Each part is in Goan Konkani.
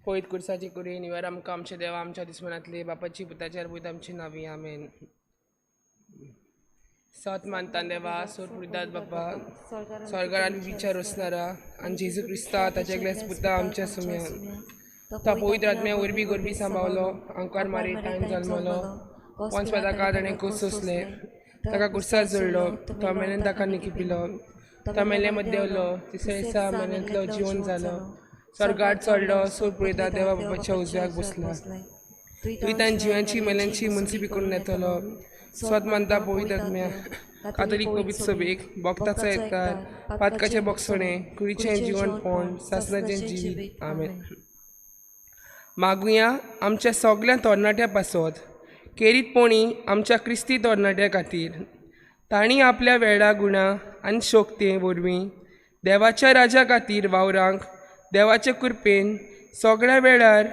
पवित्र कुर्साची कुरी निवार आमकां आमच्या देवा आमच्या दुस्मनांतले बापाची पुताच्या पुत आमची नावी आमेन. सत मानता देवा सोर पुरदात बापा स्वर्गार आनी विचार वचणारा आनी जेजू क्रिस्ता ताच्या ग्लेस पुता आमच्या सुम्यान तो पवित्र आत्म्या वरवीं गोरबी सांबावलो आंकार मारी ताणें जल्मलो पंच पदाका ताणें कूस सोंसलें ताका कुर्सार जोडलो तो मेल्यान ताका निकिपिलो तो मेले मदें देवलो तिसऱ्या दिसा मेल्यांतलो जिवन जालो स्वर्गार चडलो सोर पुरयता देवा बापाच्या उजव्याक बसला तुवें तांच्या जिवांची मेल्यांची मुन्सिपी करून येतलो. स्वत मानता पवित्र आत्म्या कातोलीक पवित्र सभेक भक्ताचो एकतार पातकाचें बोगसणें कुडीचें जिवनपण सासणाचें जिवीत आमेन. मागुया आमच्या सगळ्या तरणाट्या पासत केरीतपणी आमच्या क्रिस्ती तरणाट्या खातीर तांणी आपल्या वेळा गुणा आनी शक्ते वरवीं देवाच्या राजा खातीर वावरांक देवाचे कृपेन सगळ्या वेळार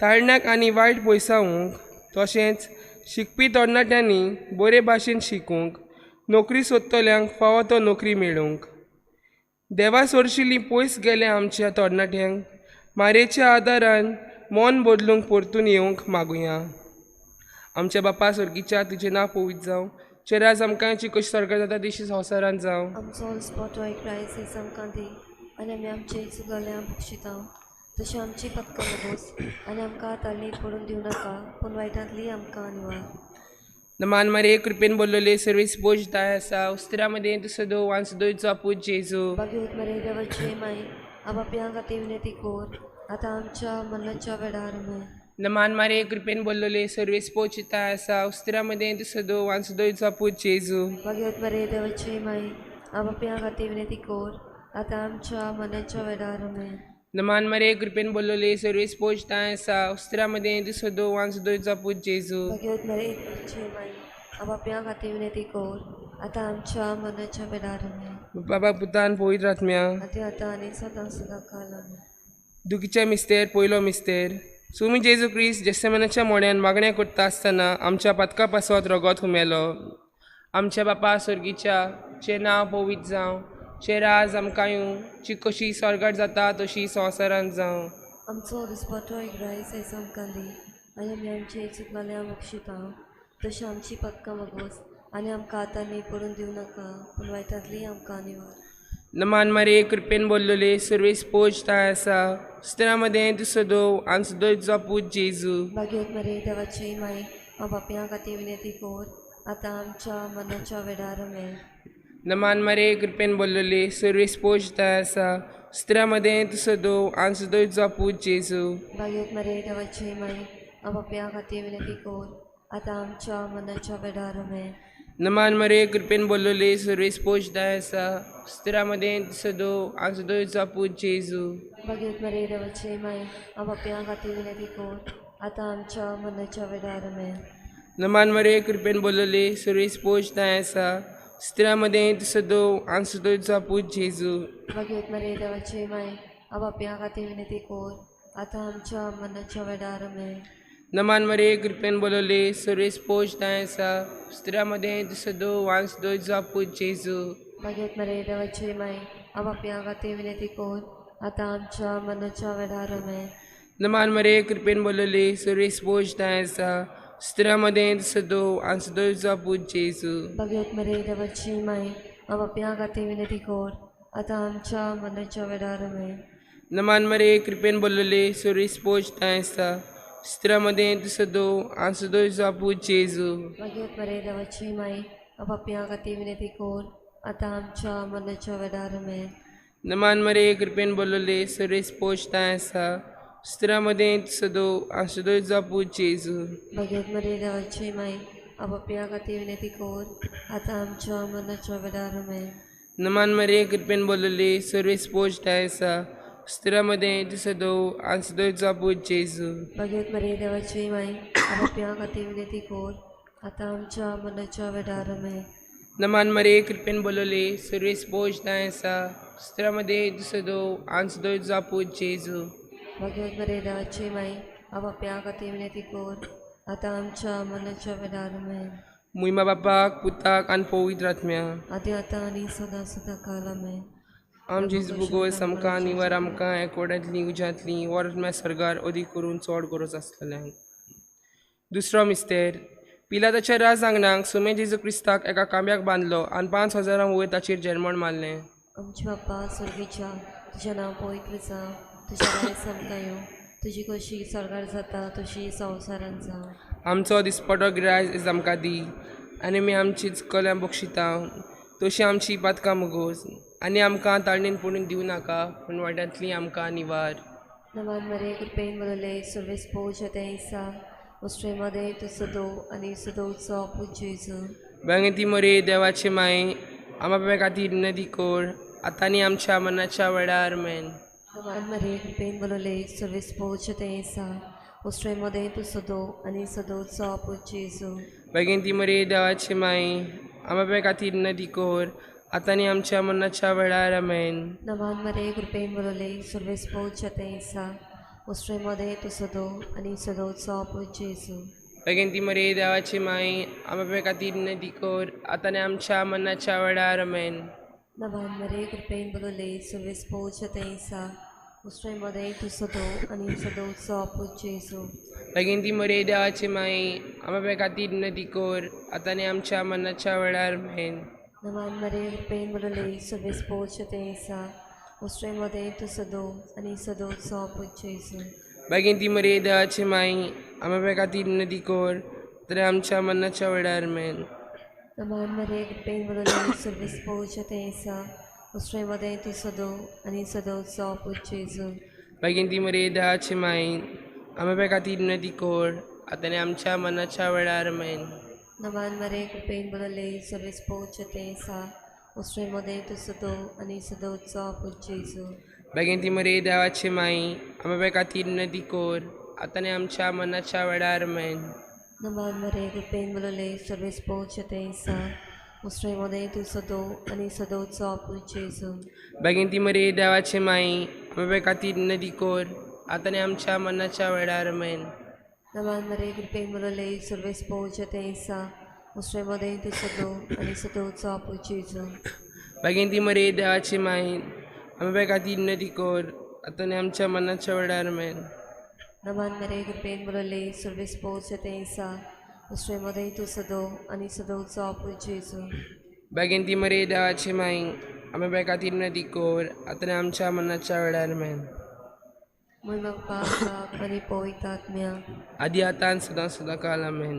ताळण्याक आनी वायट पयसावूंक तशेंच शिकपी तरणाट्यांनी बरे भाशेन शिकूंक नोकरी सोदतल्यांक फावो तो नोकरी मेळोवंक देवा सोरशिल्ली पयस गेल्या आमच्या तरणाट्यांक मारेच्या आदारान मन बदलूंक परतून येवंक मागुया. आमच्या बापा स्वर्गीच्या तुजें नांव पवित्र जावं तुजें राज आमकां कशी स्वर्गार जाता तशी संवसारांत जावं. आमचो स्पॉट एक रायस हेच आमकां दी आनी आमी आमचे चुकल्यांक बक्षिता तशें आमची पक्का नगोस आनी आमकां ताली पडून दिवं नाका पूण वायटांतली आमकां निवार. नमान मारे कृपेन बोललेले सर्वीस बोज दाय आसा उस्त्रा मदें तूं सदो वांस दोयचो पूत जेजू. भाग्यवत मरे देवाची माई आपापया खातीर विनंती कर आतां आमच्या मरणाच्या वेळार आमेन. नमान मारे कृपेन बोललेले सर्वीस पोचिता आसा उस्त्रा मदें तूं सदो वांस दोयचो पूत जेजू. भाग्यवत मरे देवाची माई आपापया खातीर विनंती कर आतां आमच्या मरणाच्या वेळार आमेन. नमान मारे कृपेन बोललेले सर्वीस पोचता आसा उस्त्रा मदें तूं सदो वांस दोयचो पूत जेजू. भाग्यवत मरे देवाची माई आपापया खातीर विनंती कर आतां आमच्या मरणाच्या वेळार आमेन. बाबा पुतान पवित्र आत्म्या आतां आतां आनी सदां सदां काल आमेन. दुखीचे मिस्तेर पयलो मिस्तेर सुमी जेजू क्रिस्त जेसेमनाच्या मोड्यान मागणें करता आसतना आमच्या पातका पासत रगत हुमेलो. आमच्या बापा स्वर्गीच्या चें नांव पवित्र जावं चें राज आमकां येवं ची कशी स्वर्गार जाता तशी संवसारांत जावं. आमचो दिसपटो एक रायस आयज आमकां दी आनी आमी आमचे चुकलेल्या बक्षिता तशें आमची पक्का मगोस आनी आमकां आतां न्ही पडून दिवं नाका पूण वायटांतली आमकां निवार. नमान मारे कृपेन बोललेले सर्वेस पोज ताय आसा स्त्रा मदें तूं सदो आनी सदोयचो पूत जेजू. भाग्यवत मरे देवाची माई बापया खातीर विनंती कर आतां आमच्या मरणाच्या वेळार आमेन. नमान मारे कृपेन बोललेले सर्वेस पोज ताय आसा स्त्रा मदें तूं सदो आनी सदोयचो पूत जेजू. भाग्यवत मरे देवाची माई बापया खातीर विनंती कर आतां आमच्या मरणाच्या वेळार आमेन. नमान मरे कृपेन बोललेले सर्वेस पोज दाय आसा स्त्रा मदें तूं सदो आनी सदोयचो पूत जेजू. भाग्यवत मरे देवाची माई बापया खातीर विनंती कर आतां आमच्या मरणाच्या वेळार आमेन. नमान मरे कृपेन बोललेले सर्वेस पोज दाय आसा स्त्रा मदें तूं सदो आनी सदोयचो पूत जेजू. भाग्यवत मरे देवाची माई बापया खातीर विनंती कर आतां आमच्या मरणाच्या वेळार आमेन. नमान मरे कृपेन बोललेले सर्वेस पोज दाय आसा स्त्रा मदें तूं सदो आनी सदोयचो पूत जेजू. भाग्यवत मरे देवाची माई बापया खातीर विनंती कर आतां आमच्या मरणाच्या वेळार आमेन. नमान मरे कृपेन बोललेले सर्वेस पोज दाय आसा स्त्रा मदें तूं सदो आनी सदोयचो पूत जेजू. भाग्यवत मरे देवाची माई बापया खातीर विनंती कर आतां आमच्या मरणाच्या वेळार आमेन. नमान मरे कृपेन बोललेले सर्वेस पोज दाय आसा स्त्रा मदें तूं सदो आनी सदोयचो पूत जेजू. भाग्यवत मरे देवाची माई बापया खातीर विनंती कर आतां आमच्या मरणाच्या वेळार आमेन. नमान मरे कृपेन बोललेले सर्वेस पोज दाय आसा स्त्रा मदें तूं सदो आनी सदोयचो पूत जेजू. भाग्यवत मरे देवाची माई बापया खातीर विनंती कर आतां आमच्या मरणाच्या वेळार आमेन. नमान मरे कृपेन बोललेले सर्वेस पोज दाय आसा स्त्रा मदें तूं सदो आनी सदोयचो पूत जेजू. भाग्यवत मरे देवाची माई बापया खातीर विनंती कर आतां आमच्या मरणाच्या वेळार आमेन. नमान मरे कृपेन बोललेले सर्वेस पोज दाय आसा स्त्रा मदें तूं सदो आनी सदोयचो पूत जेजू. भाग्यवत मरे देवाची माई बापया खातीर विनंती कर आतां आमच्या मरणाच्या वेळार आमेन. मुयमा बापाक पुताक आनी पवित्र आत्म्या आतां आतां आनी सदां सदां काल आमेन. आम जेजू भोगोस आमकां निवार आमकां एकवटांतलीं उज्यांतलीं वरत सर्गार अदीक करून चड गरज आसतल्यांक. दुसरो मिस्तेर. पिलाताच्या राज आंगणाक सुमे जेजू क्रिस्ताक एका खांब्याक बांदलो आनी 5000 वयर ताचेर जेरमण मारलें. आमचे बाप्पा स्वर्गीच्या, तुजें नांव पवित्र जावं, तुजें राज आमकां येवं, तुजी कशी स्वर्गार जाता तशी संवसारांत जावं. आमचो दिसपटो गिरायज आयज आमकां दी आनी आमी आमची चुकल्यां बक्षिता तशी आमची पातकां मुगोस आनी आमकां ताळणेन पडून दिवं नाका पूण वाट्यांतली आमकां निवार. नमान मरे कृपेन बरले सर्वेस पोवच्या तें इसा ऑस्ट्रेमध्ये तूं सदो आनी सदोचो पूत जेजू. बँगेती मरे देवाचे माये आमा खातीर नदी कोर आतां आनी आमच्या मनाच्या वेळार मेन. नमान मरे कृपेन बरले सर्वेस पोवच्या तें इसा ऑस्ट्रेमध्ये तूं सदो आनी सदोचो पूत जेजू. बेगीन मरे देवाचे माये आमा खातीर नदी कोर आतां आनी आमच्या मनाच्या वेळार आमेन. नमान मरे कृपेन बरले सर्वेस पोवच्या तें इसा ऑस्ट्रेमध्ये तूं सदो आनी सदोचो पूत जेजू. बेगीन मरे देवाचे माये आमा खातीर नदी कोर आतां आनी आमच्या मनाच्या वेळार आमेन. नमान मरे कृपेन बरले सर्वेस पोवच्या तें इसा ऑस्ट्रेमध्ये तूं सदो आनी सदोचो पूत जेजू. बेगीन मरे देवाचे माये आमा खातीर नदी कोर आतां आनी आमच्या मनाच्या वेळार आमेन. नमान मरे कृपेन बरले सर्वेस पोवच्या तें इसा ऑस्ट्रेमध्ये तूं सदो आनी सदोचो पूत जेजू. बेगीन मरे देवाचे माये आमा खातीर नदी कोर आतां आमच्या मनाच्या वेळार आमेन. नमान मरे कृपेन बरले सर्वेस पोवच्या तें इसा ऑस्ट्रेमध्ये तूं सदो आनी सदोचो पूत जेजू. बेगीन मरे देवाचे माये आमा खातीर नदी कोर आतां आनी आमच्या मनाच्या वेळार आमेन. नमान मरे कृपेन बरले सर्वेस पोवच्या तें इसा ऑस्ट्रेमध्ये तूं सदो आनी सदोचो पूत जेजू. बेगीन मरे देवाचे माये आमा खातीर नदी कोर आतां आनी आमच्या मनाच्या वेळार आमेन. नमान मरे कृपेन बरले सर्वेस पोवच्या तें इसा ऑस्ट्रेमध्ये तूं सदो आनी सदोचो पूत जेजू. बेगीन मरे देवाचे माये आमा खातीर नदी कोर आतां आनी आमच्या मनाच्या वेळार आमेन. नमान मरे कृपेन बरले सर्वेस पोवच्या तें इसा ऑस्ट्रेमध्ये तूं सदो आनी सदोचो पूत जेजू. बेगीन मरे देवाचे माये आमा खातीर नदी कोर आतां आनी आमच्या मनाच्या वेळार आमेन. नमान मरे कृपेन बरले सर्वेस पोवच्या तें इसा ऑस्ट्रेमध्ये तूं सदो आनी सदोचो पूत जेजू. बेगीन मरे देवाचे माये आमा खातीर नदी कोर आतां आनी आमच्या मनाच्या वेळार आमेन. मोय बाप्पा आनी पवित्र आत्म्या आदी आतां सदां सदां काल आमेन.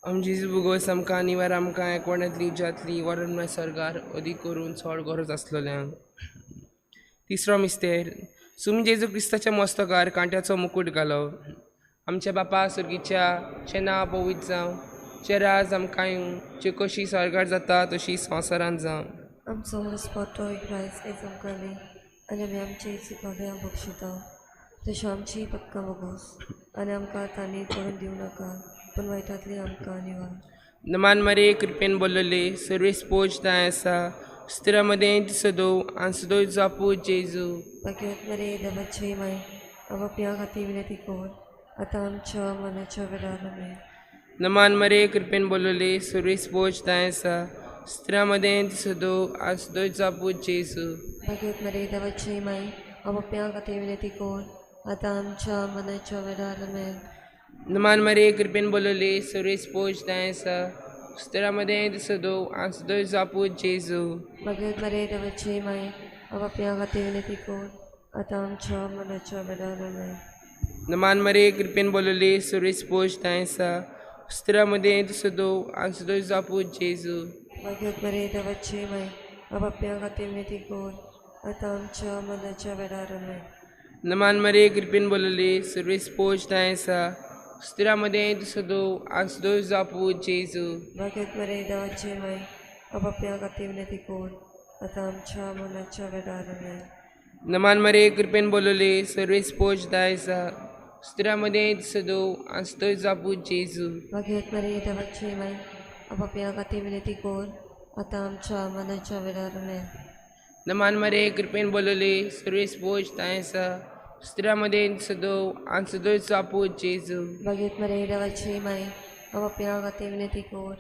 आम जेजू भोगोस आमकां निवार आमकां एकवटांतली उज्यांतली वरण सर्गार अदीक करून चड गरज आसलेल्यांक. तिसरो मिस्तेर. सुमी जेजू क्रिस्ताच्या मस्तकार कांट्याचो मुकूट घालो. आमच्या बापा सर्गीच्या चें नांव पवित्र जावं, चें राज आमकां येवं, चें कशी सर्गार जाता तशी संवसारांत जावं. आमचो दिसपट्टो रायस आयज आमकां दी आनी आमी आमची चुकल्या बक्षिता तशी आमची पक्का बोगोस आनी आमकां तांणी पडून दिवं नाका पूण वायटांतली आमकां निवार. नमान मरे कृपेन बोलले सर्वेस पोज दाय आसा स्त्रियां मदें सदो आनी सदो जापू जेजू. भाग्यवत मरे देवाची माय आपापया खातीर विनंती कर आतां आमच्या मनाच्या वेळार आमेन. नमान मरे कृपेन बोलले सर्वेस पोज दाय आसा स्त्रियां मदें सदो आनी सदो जापू जेजू. भाग्यवत मरे देवाची माय आपापया खातीर विनंती कर आतां आमच्या मनाच्या वेळार आमेन. नमान मरे कृपेन बोलले सर्वेस पोज दाय आसा स्त्रियां मदें सदो आनी सदो जापू जेजू. भाग्यवत मरे देवाची माय आपापया खातीर विनंती कर आतां आमच्या मनाच्या वेळार आमेन. नमान मरे कृपेन बोलले सर्वेस पोज दाय आसा स्त्रियां मदें सदो आनी सदो जापू जेजू. भाग्यवत मरे देवाची माय आपापया खातीर विनंती कर आतां आमच्या मनाच्या वेळार आमेन. नमान मरे कृपेन बोलले सर्वेस पोज दाय आसा स्त्रियां मदें सदो आनी सदो जापू जेजू. भाग्यवत मरे देवाची माय आपापया खातीर विनंती कर आतां आमच्या मनाच्या वेळार आमेन. नमान मरे कृपेन बोलले सर्वेस पोज दाय आसा स्त्रियां मदें सदो आनी सदो जापू जेजू. भाग्यवत मरे देवाची माय आपापया खातीर विनंती कर आतां आमच्या मनाच्या वेळार आमेन. नमान मरे कृपेन बोलले सर्वेस पोज दाय आसा स्त्रियां मदें सदो आनी सदो जापू जेजू. भाग्यवत मरे देवाची माय आपापया खातीर विनंती कर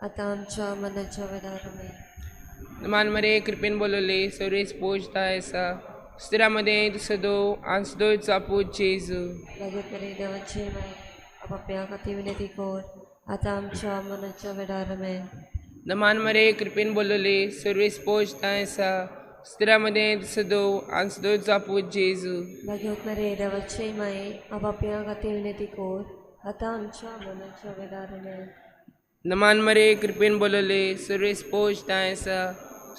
आतां आमच्या मनाच्या वेळार आमेन. मान मरे कृपेन बोलवले सर्वेस पोज आसा स्त्रियां तुजो दो आनी सुदोयचो पूत जेजू. भाग्यवत मरे देवाची माय पापया खातीर विनंती कर आतां आमच्या मनाच्या वेळार आमेन. नमान मरे कृपेन बोलवले सर्वेस पोज आसा स्त्रियां तुजो दो आनी सुदोयचो पूत जेजू. भाग्यवत मरे देवाची माय पापया खातीर विनंती कर आतां आमच्या मनाच्या वेळार आमेन. नमान मरे कृपेन बोलवले सर्वेस पोज आसा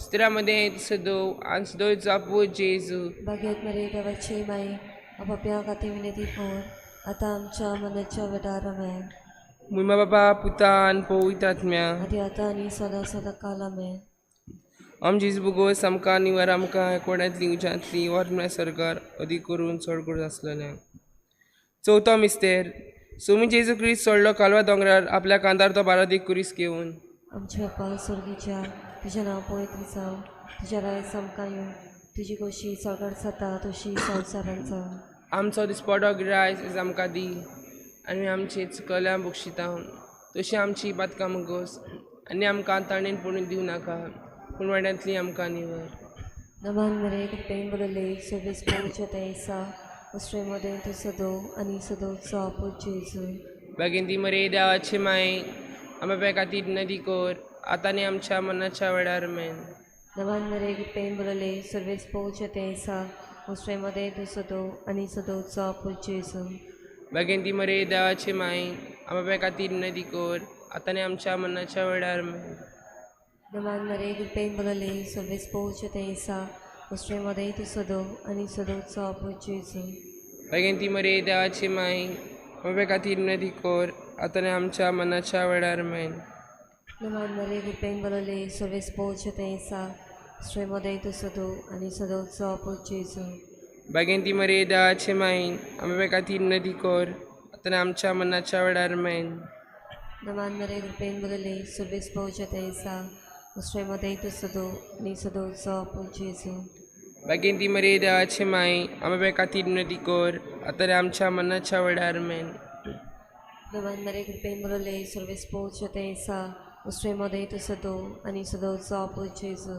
स्त्रियां तुजो दो आनी सुदोयचो पूत जेजू. भाग्यवत मरे देवाची माय पापया खातीर विनंती कर आतां आमच्या मनाच्या वेळार आमेन. मुमा बाबा पुता आनी पवित्र आत्म्या आदी आतां आनी सदां सदां काल आमेन. आम जेजू बोगोस आमकां निवार आमकां एकवटांतली उज्यांतली वरम्या सरकार अदीक करून चड करून आसलेलें. चवथो मिस्तेर सोमी जेजू क्रिस्त चडलो कालवा दोंगरार आपल्या कांदार तो बारादीक कुरीस घेवन. आमच्या बापा स्वर्गीच्या तुजें नांव पवित्र जावं, तुज्या राय आमकां येवं, तुजी खोशी सगळ्यात जाता तशी संवसारांत जावं. आमचो दिसपडो गिरायस is आमकां दी आनी आमची चुकल्या बक्षिता तशी आमची पातकां मुगोस आनी आमकां ताणेन पडून दिवं नाका पूण वाड्यांतली आमकां निवर. नमान मरे कृपेन बरयले सर्वेस पवित्र आसा उसरे मदें तूं सदो आनी सदोचो आपूत जेजू. बागेंती मरे देवाची माय आमच्या खातीर नदी कर आतां आनी आमच्या मनाच्या वेळार मेन. नमान मरे कृपेन बरयले सर्वेस पवित्र आसा उसरे मदें तूं सदो आनी सदोचो आपूत जेजू. बागेंती मरे देवाची माय आमच्या खातीर नदी कर आतां आनी आमच्या मनाच्या वेळार मेन. नमान मरे कृपेन बरयले सर्वेस पवित्र आसा उसरे मदें तूं सदो आनी सदोचो आपूत जेजू. बागेंती मरे देवाची माय आमच्या खातीर नदी कर आतां आनी आमच्या मनाच्या वेळार मेन. नमान मरे कृपेन बरयले सर्वेस पवित्र आसा उसरे मदें तूं सदो आनी सदोचो आपूत जेजू. बागेंती मरे देवाची माय आमच्या खातीर नदी कर आतां आनी आमच्या मनाच्या वेळार मेन. नमान मरे कृपेन बरयले सर्वेस पवित्र आसा उसरे मदें तूं सदो आनी सदोचो आपूत जेजू. बागेंती मरे देवाची माय आमच्या खातीर नदी कर आतां आनी आमच्या मनाच्या वेळार मेन. नमान मरे कृपेन बरयले सर्वेस पवित्र आसा उसरे मदें तूं सदो आनी सदोचो आपूत जेजू.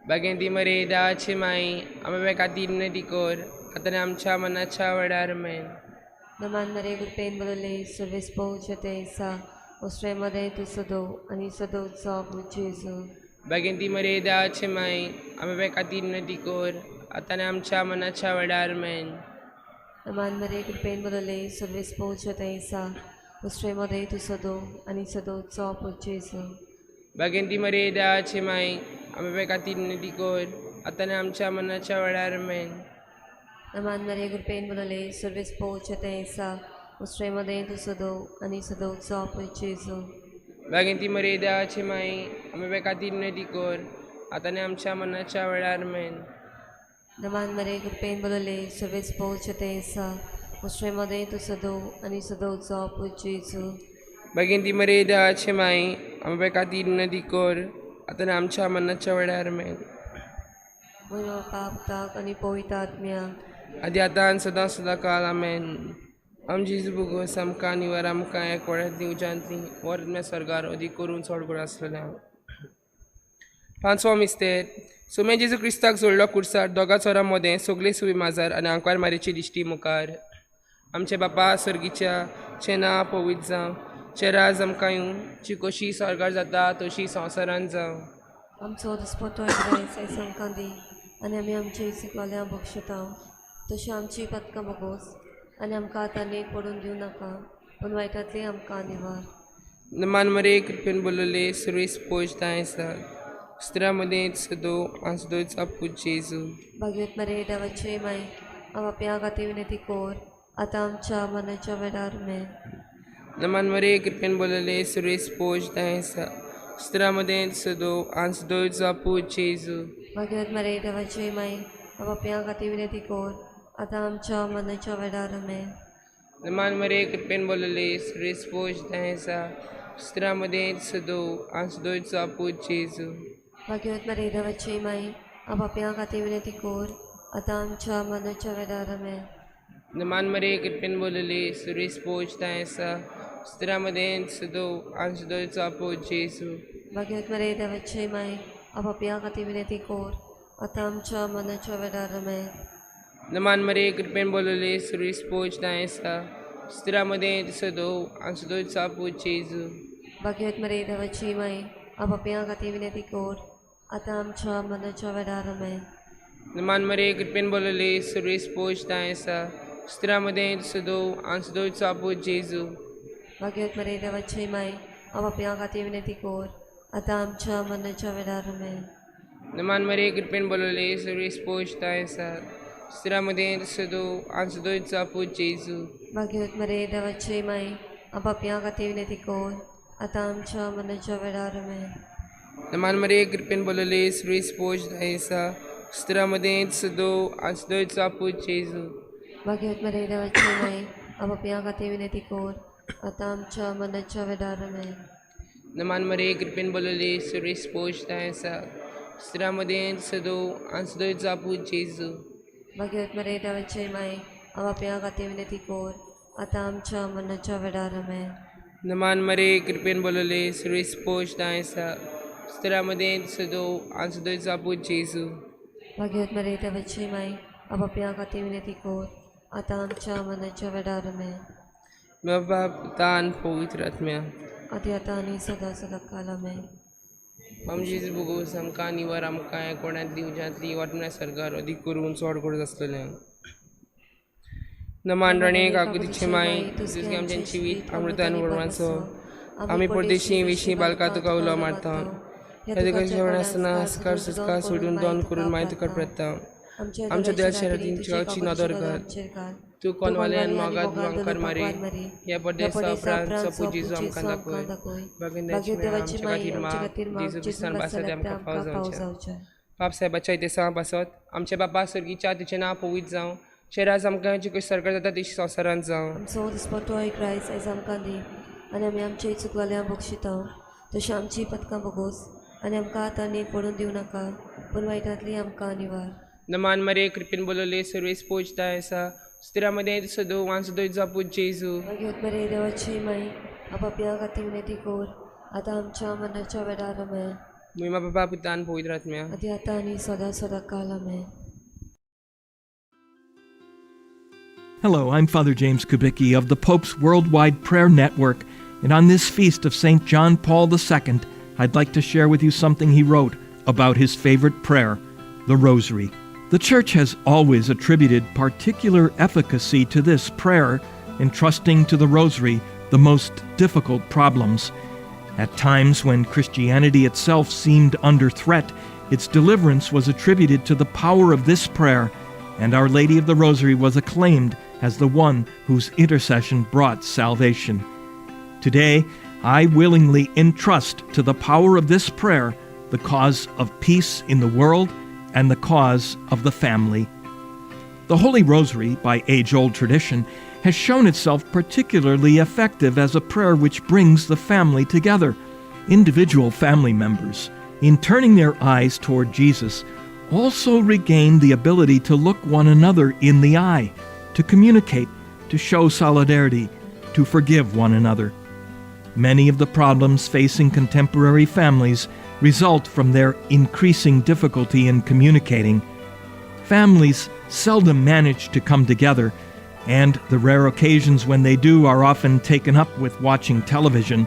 बागेंती मरे देवाची माय आमच्या खातीर नदी कर आतां आनी आमच्या मनाच्या वेळार मेन. नमान मरे कृपेन बरयले सर्वेस पवित्र आसा उसरे मदें तूं सदो आनी सदोचो आपूत जेजू. बागेंती मरे देवाची माय आमच्या खातीर नदी कर आतां आनी आमच्या मनाच्या वेळार मेन. नमान मरे कृपेन बरयले सर्वेस पवित्र आसा उसरे मदें तूं सदो आनी सदोचो आपूत जेजू. बागेंती मरे देवाची माय आमच्या खातीर नदी कर आतां आनी आमच्या मनाच्या वेळार मेन. नमान मरे कृपेन बरयले सर्वेस पवित्र आसा उसरे मदें तूं सदो आनी सदोचो आपूत जेजू. बागेंती मरे देवाची माय आमच्या खातीर नदी कर आतां आनी आमच्या मनाच्या वेळार मेन. नमान मरे कृपेन बरयले सर्वेस पवित्र आसा उसरे मदें तूं सदो आनी सदोचो आपूत जेजू. बागेंती मरे देवाची माय आमच्या खातीर नदी कर आतां आनी आमच्या मनाच्या वेळार मेन. म्हज्या बापा पुताक आनी पवित्र आत्म्या आदी आतां आनी सदां सदां काल आमेन. आमची जेजू बोगोस आमकां निवार आमकां एकवटांतली उज्यांतली वरम्या स्वर्गार अदीक करून चड करून आसलेलें. पांचवो मिस्तेर सोमे जेजू क्रिस्ताक जोडलो कुर्सार दोगा चोरां मदें सगळे सुवी माजार आनी आंकवार मारीची दिश्टी मुखार. आमचे बापा सर्गीच्या चें नांव पवित्र जावं, चें राज आमकां येवं, ची कशी स्वर्गार जाता तशी संवसारांत जावं. आमचो दिसपटो आयज आमकां दी आनी आमी आमची चुकलोल्या बक्षता तशी आमची पदकां बोगोस आनी आमकां तांणी पडून दिवं नाका पूण वायटांतली आमकां निवार. नमान मरे कृपेन बोलवले सुरेश पोज आसा स्त्रियां मदें सदो आनी सदोचो पूत जेजू. भाग्यवत मरे देवाची माय पापया खातीर विनंती कर आतां आमच्या मनाच्या वेळार मेन. नमान मरे कृपेन बोलवले सुरेश पोज आसा स्त्रियां मदें सदो आनी सदोचो पूत जेजू. भाग्यवत मरे देवाची माय पापया खातीर विनंती कर आतां आमच्या मनाच्या वेळार मेन. नमान मरे कृपेन बोलवले सुरेश पोज आसा स्त्रियां मदें सदो आनी सदोचो पूत जेजू. भाग्यवत मरे देवाची माय पापया खातीर विनंती कर आतां आमच्या मनाच्या वेळार मेन. नमान मरे कृपेन बोलवले सुरेश पोज आसा स्त्रियां मदें सदो आनी सदोचो पूत जेजू. भाग्यवत मरे देवाची माय आपापया खातीर विनंती कोर आतां आमच्या मनाच्या वेळार आमेन. नमान मरे कृपेन बोलवले सुरेश पोच दायसा स्त्रा मदें तुजो आनी तुजो पूत जेजू. भाग्यवत मरे देवाची माई आपापया खातीर विनंती कोर आतां आमच्या मनाच्या वेळार आमेन. नमान मरे कृपेन बोलवले सुरेश पोच दायसा स्त्रा मदें तुजो आनी तुजो पूत जेजू. भाग्यवत मरे देवाची माई आपापया खातीर विनंती कोर आतां आमच्या मनाच्या वेळार आमेन. नमान मरे कृपेन बोलवले सुरेश पोच दायसा स्त्रा मदें तुजो आनी तुजो पूत जेजू. भाग्यवत मरे देवाची माई आपापया खातीर विनंती कोर आतां आमच्या मनाच्या वेळार आमेन. नमान मरे कृपेन बोलवले सुरेश पोच दायसा स्त्रा मदें तुजो आनी तुजो पूत जेजू. भाग्यवत मरे देवाची माई आपापया खातीर विनंती कोर आतां आमच्या मनाच्या वेळार आमेन. नमान मरे कृपेन बोलवले सुरेश पोच दायसा स्त्रा मदें तुजो आनी तुजो पूत जेजू. भाग्यवत मरे देवाची माई आपापया खातीर विनंती कोर आतां आमच्या मनाच्या वेळार आमेन. नमान मरे कृपेन बोलवले सुरेश पोच दायसा स्त्रा मदें तुजो आनी तुजो पूत जेजू. भाग्यवत मरे देवाची माई आपापया खातीर विनंती कोर आतां आमच्या मनाच्या वेळार आमेन. बाबा पुतान पवित्र आत्म्या आदी आतां आनी सदां सदां काल आमेन. आमची भोगोस आमकां निवर आमकां कोणांतली उज्यांतली वाटण्या सरकार अदीक करून चड गरज आसलेलें. नमान राणे काकुतीचे माय तुझे आमच्या जिवीत अमृतान वरवांचो आमी परदेशी विशी बालका तुका उलो मारता ह्या तुका जेवण आसतना आस्कार सुस्कार सोडून दोन करून माय तुका प्रत्ता आमच्या देवा शहराची नदर घाल तूं कोनवाल्यान मोगात मांकार मारी ह्या परदेसा उपरांत सपूत जेजू आमकां दाखय भाग्य देवाची आमच्या खातीर माग जेजू क्रिस्तान बासत आमकां फाव जावचें. बाप साहेबाच्या इतिहासा पासत आमच्या बापा सर्गीच्या तुजें नांव पवित्र जावं शहराज आमकां जी सरकार जाता ती संवसारांत जावं. आमचो दिसपट्टो एक रायस आयज आमकां दी आनी आमी आमचे चुकलेल्या बक्षिता तशें आमची पदकां बगोस आनी आमकां आतां न्ही पडून दिवं नाका पूण वायटांतली आमकां निवार. नमान मरे कृपेन बोलवले सर्वेस पोचता आसा स्त्रियां मदें तुजो वांसदो पूत जेजू. भाग्यवत मरे देवाची माई आपापया खातीर विनंती कोर आतां आमच्या मनाच्या वेळार आमेन. महिमा बाबा पुतान पवित्र आत्म्या आदी आतां आनी सदां सदां काल आमेन. Hello, I'm Father James Kubicki of the Pope's Worldwide Prayer Network, and on this feast of St. John Paul II, I'd like to share with you something he wrote about his favorite prayer, the Rosary. The Church has always attributed particular efficacy to this prayer, entrusting to the Rosary the most difficult problems. At times when Christianity itself seemed under threat, its deliverance was attributed to the power of this prayer, and Our Lady of the Rosary was acclaimed as the one whose intercession brought salvation. Today, I willingly entrust to the power of this prayer the cause of peace in the world and the cause of the family. The Holy Rosary, by age-old tradition, has shown itself particularly effective as a prayer which brings the family together. Individual family members, in turning their eyes toward Jesus, also regain the ability to look one another in the eye, to communicate, to show solidarity, to forgive one another. Many of the problems facing contemporary families result from their increasing difficulty in communicating. Families seldom manage to come together, and the rare occasions when they do are often taken up with watching television.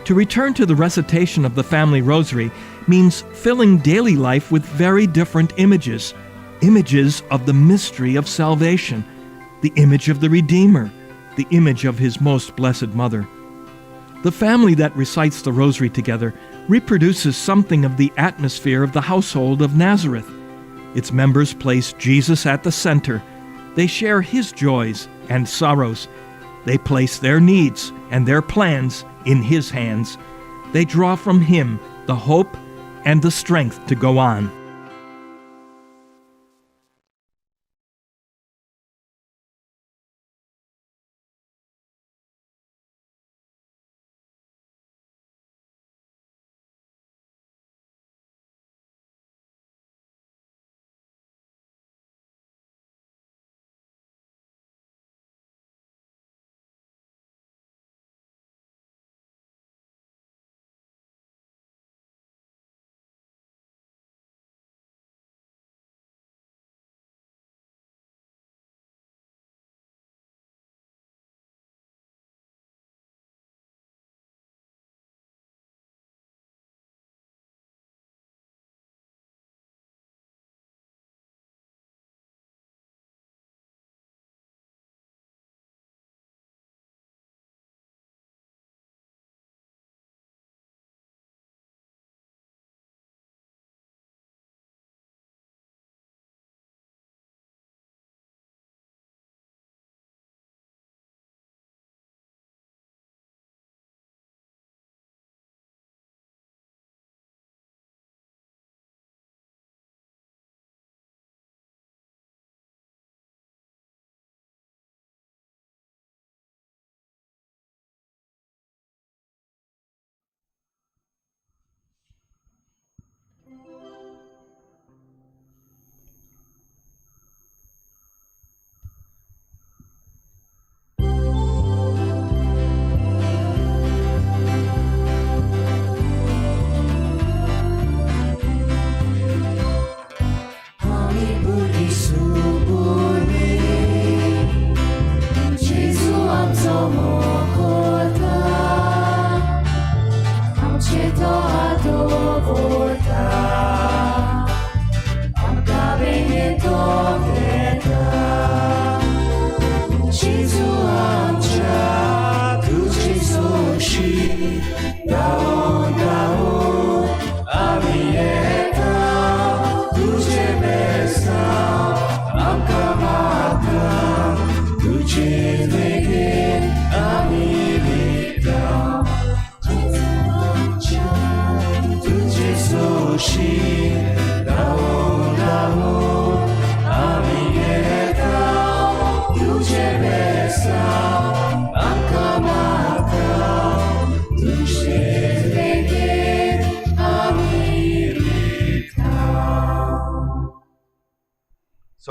To return to the recitation of the family rosary means filling daily life with very different images, images of the mystery of salvation, the image of the Redeemer, the image of His most blessed Mother. The family that recites the rosary together reproduces something of the atmosphere of the household of Nazareth. Its members place Jesus at the center. They share His joys and sorrows. They place their needs and their plans in His hands. They draw from Him the hope and the strength to go on.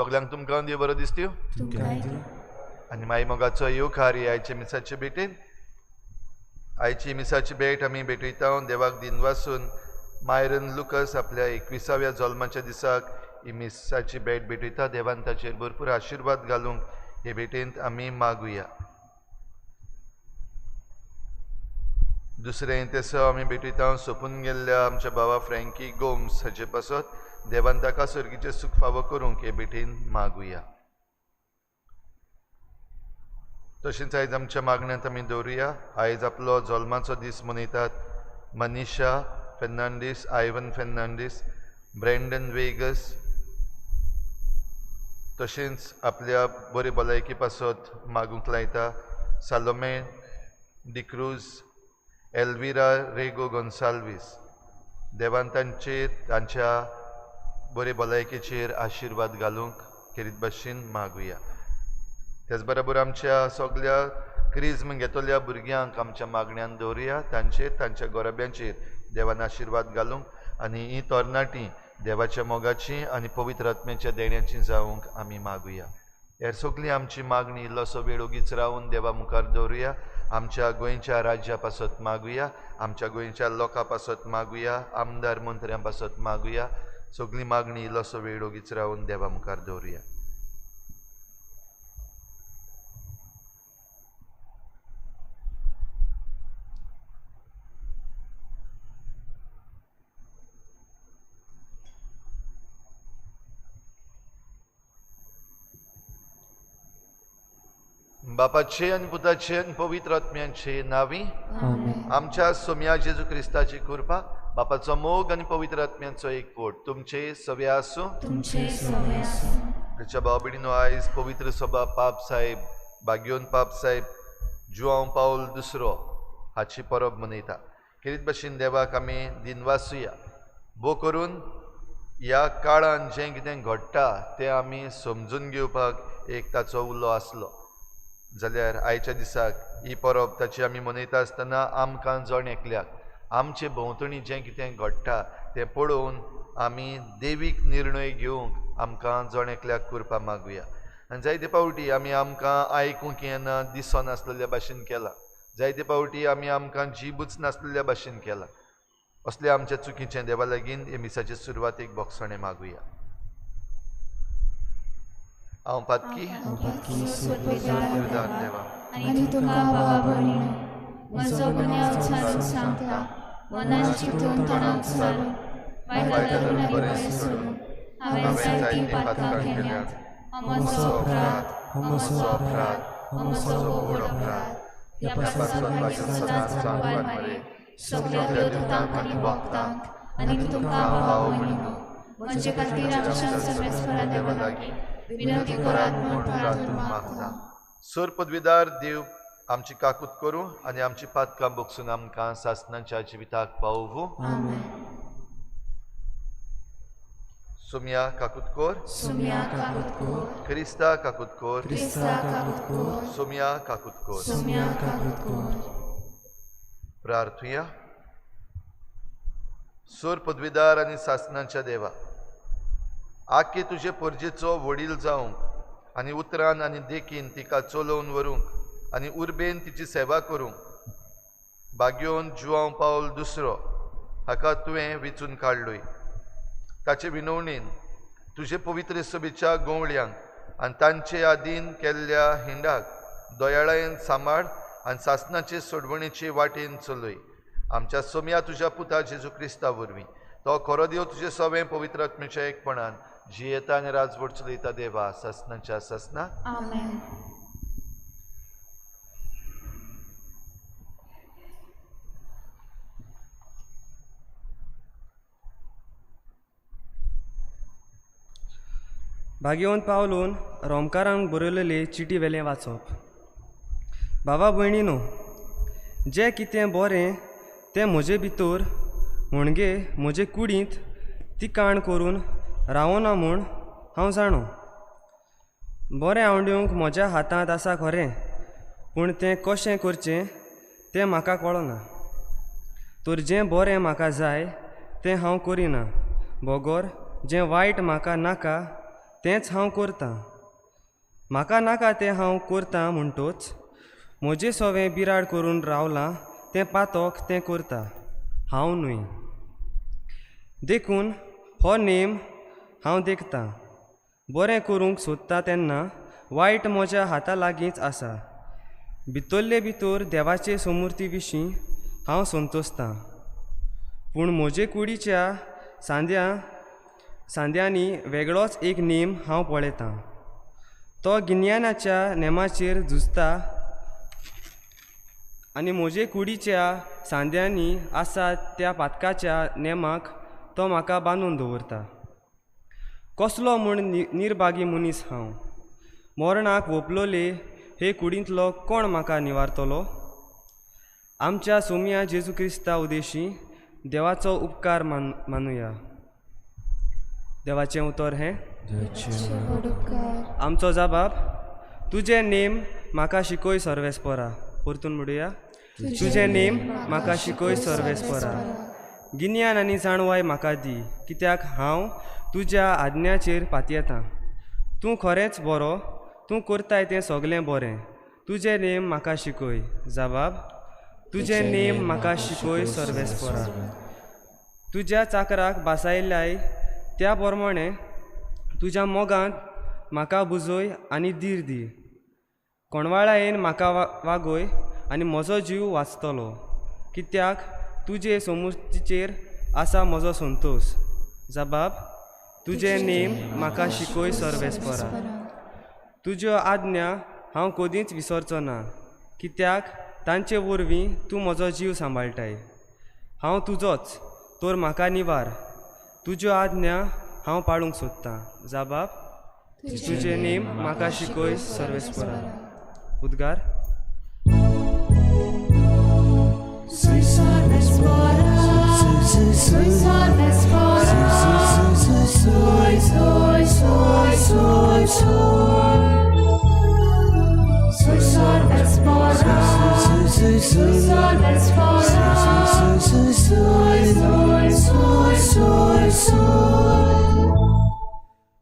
सगल्यांक तुमकां देव बरो दिसत्यो आनी माई मोगाचो येवकार आयचे मिसाचे भेटेन. आयची मिसाची भेट आमी भेटयता देवाक दिनवासून मायरन लुकस आपल्या 21व्या जल्माच्या दिसाक ही मिसाची भेट भेटयता. देवान ताचेर भरपूर आशिर्वाद घालूंक हे भेटेंत आमी मागुया. दुसरें तेसो आमी भेटयता सोंपून गेल्ल्या आमच्या बाबा फ्रँकी गोम्स हाचे पासत देवान ताका सर्गीचें सूख फावो करूंक हे भेटेन मागुया. तशेंच आयज आमच्या मागण्यांत आमी दवरुया. आयज आपलो जल्माचो दीस मनयतात मनीषा फेर्नांडीस, आयवन फेर्नांडीस, ब्रँडन वेगस. तशेंच आपल्या बरे भलायकी पासत मागूंक लायता सालोमे डिक्रूज, एल्विरा रेगो गोन्साल्वीस. देवान तांचेर तांच्या बरे भलायकेचेर आशिर्वाद घालूंक खेरीत भाशेन मागुया. त्याच बरोबर आमच्या सगल्या क्रिज्म घेतल्या भुरग्यांक आमच्या मागण्यान दवरुया. तांचेर तांच्या गोरब्यांचेर देवान आशिर्वाद घालूंक आनी ही तरणाटी देवाच्या मोगाची आनी पवित्र आत्म्याच्या देण्याची जावंक आमी मागुया. हेर सगळी आमची मागणी इल्लोसो वेळ ओगीच रावन देवा मुखार दवरुया. आमच्या गोंयच्या राज्या पासत मागुया, आमच्या गोंयच्या लोकां पासत मागुया, आमदार मंत्र्यां पासत मागुया. सगळी मागणी इल्लोसो वेळ ओगीच रावन देवा मुखार दवरुया. बापाचे आनी पुताचे आनी पवित्र आत्म्यांचे नावी आमच्या सोम्या जेजू क्रिस्ताची कृपा, बापाचो मोग आनी पवित्र आत्म्यांचो एकवट तुमचे सवे आसूं. ताच्या भाव भयणीनो, आयज पवित्र सभा पाप साहेब बाग्योन पाप साहेब जुआंव पावल दुसरो हाची परब मनयता. खेरीत भाशेन देवाक आमी दिनवासुया. भो करून ह्या काळान जें कितें घडटा तें आमी समजून घेवपाक एक ताचो उलो आसलो जाल्यार आयच्या दिसाक ही परब ताची आमी मनयता आसतना आमकां जण एकल्याक आमचे भोंवतणी जें कितें घडटा तें पळोवन आमी देवीक निर्णय घेवंक आमकां जण एकल्याक कृपा मागुया. आनी जायते फावटी आमी आमकां आयकूंक येना दिसनासलेल्या भाशेन केलां, जायते फावटी आमी आमकां जिबूच नासलेल्या भाशेन केलां. असले आमच्या चुकीचें देवा लागीं हे मिसाचे सुरवातेक बोगसणें मागुया. हांव पातकी देवा आनी तुमकां भावा भयणीनो म्हजो गुन्यांव उच्चारून सांगता, मनान चिंतून तोंडान उच्चारून वायट धरून आनी बरें सोडून हांवें जायतीं पातकां केल्यांत. म्हजो अपराध, म्हजो अपराध, म्हजो व्हड अपराध. ह्या पासत म्हज्या सदांच सांगवार मरे सगल्या देवदूतांक आनी भक्तांक आनी तुमकां भाव भयणीनो म्हजे खातीर आमच्या सर्वेस्परा देवा लागीं विनंती करात म्हूण प्रार्थना मागता. सर पदवीदार देव आमची काकूत करूं आनी आमची पातकां बोगसून आमकां सासणाच्या जिविताक पावोवूं. सुम्या काकूत कोर, सुम्या काकूत कोर, क्रिस्ता काकूत कोर, क्रिस्ता काकूत कोर, सुम्या काकूत कोर, सुम्या काकूत कोर. प्रार्थुया. सूर पदवीदार आनी सासणाच्या देवा, आखे तुजे पोरजेचो वडील जावंक आनी उतरान आनी देखीन तिका चलोवन व्हरूंक आनी उर्बेन तिची सेवा करूंक बाग्योन जुआंव पावल दुसरो हाका तुवें वेंचून काडलोय. ताचे विनवणेन तुजे पवित्र सभेच्या गोंवळ्यांक आनी तांचे आदीन केल्ल्या हिंडाक दयाळायेन सांबाळ आनी सासणाचे सोडवणेचे वाटेन चलय. आमच्या सोम्या तुज्या पुता जेजू क्रिस्ता वरवीं तो खरो देव तुजे सवें पवित्र आत्म्याच्या एकपणान जियेता आनी राजवट चलयता देवा सासणाच्या सासना. आमेन. भाग्यवंत पावलून रोमकारांक बरयलेले चिटी वेलें वाचप. भावा भयणीनो, जें कितें बरें तें म्हजे भितर म्हणगे म्हजे कुडींत ती काण करून रावना म्हूण हांव जाणो. बरें आवडूंक म्हज्या हातांत आसा खरें, पूण तें कशें करचें तें म्हाका कळना. तर जें बरें म्हाका जाय तें हांव करिना, बगर जें वायट म्हाका नाका तेंच हांव करतां. म्हाका नाका तें हांव करतां म्हणटोच म्हजें सवें बिराड करून रावलां तें पातोक तें करता, हांव न्हय. देखून हो नेम हांव देखतां, बरें करूंक सोदता तेन्ना वायट म्हज्या हाता लागींच आसा. भितरले भितर देवाचे समूर्ती विशीं हांव संतोसतां, पूण म्हजे कुडीच्या सांद्यांनी वेगळोच एक नेम हांव पळयतां. तो गिन्यानाच्या नेमाचेर झुजता आनी म्हजे कुडीच्या सांद्यांनी आसा त्या पातकाच्या नेमाक तो म्हाका बांदून दवरता. कसलो म्हूण निर्भागी मनीस हांव! मरणाक वोपलोले हे कुडींतलो कोण म्हाका निवारतलो? आमच्या सोमया जेजू क्रिस्ता उदेशी देवाचो उपकार मानुया. देवाचें उतर हें. आमचो जबाब, तुजें नेम म्हाका शिकय सर्वेस्परा. परतून म्हणुया, तुजें नेम म्हाका शिकय सर्वेस्परा. गिन्यान आनी जाणवाय म्हाका दी, कित्याक हांव तुज्या आज्ञाचेर पातयेतां. तूं खरेंच बरो, तूं करताय तें सगलें बरें. तुजें नेम म्हाका शिकय. जबाब, तुजें नेम म्हाका शिकय सर्वेस्परा. तुज्या चाकराक बासायल्याय त्या प्रमाणें तुज्या मोगांत म्हाका बुजय आनी धीर दी. कोणवाळायेन म्हाका वागय आनी म्हजो जीव वाचतलो, कित्याक तुजे समूर्तीचेर आसा म्हजो संतोश. जबाब, तुजें नेम म्हाका शिकय सर्वेस्परा. तुज्यो आज्ञा हांव कदींच विसरचो ना, कित्याक तांचे वरवीं तूं म्हजो जीव सांबाळटाय. हांव तुजोच, तर म्हाका निवार. तुज्यो आज्ञा हांव पाळूंक सोदतां. जबाब, तुजें नेम म्हाका शिकय सर्वेस्परा. उद्गार.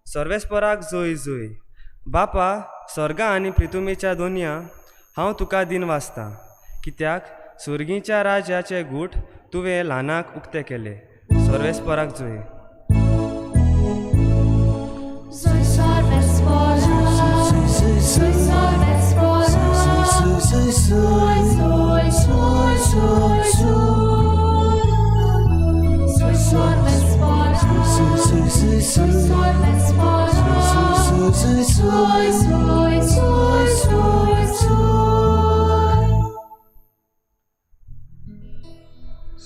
सर्वेस्पराक जोय जोय. बापा, स्वर्गा आनी प्रितुमेच्या दोनया, हांव तुका दिन वाचतां, कित्याक सुर्गीच्या राजाचे गूट तुवें ल्हानाक उक्ते केले. सर्वेस्पराक जोय.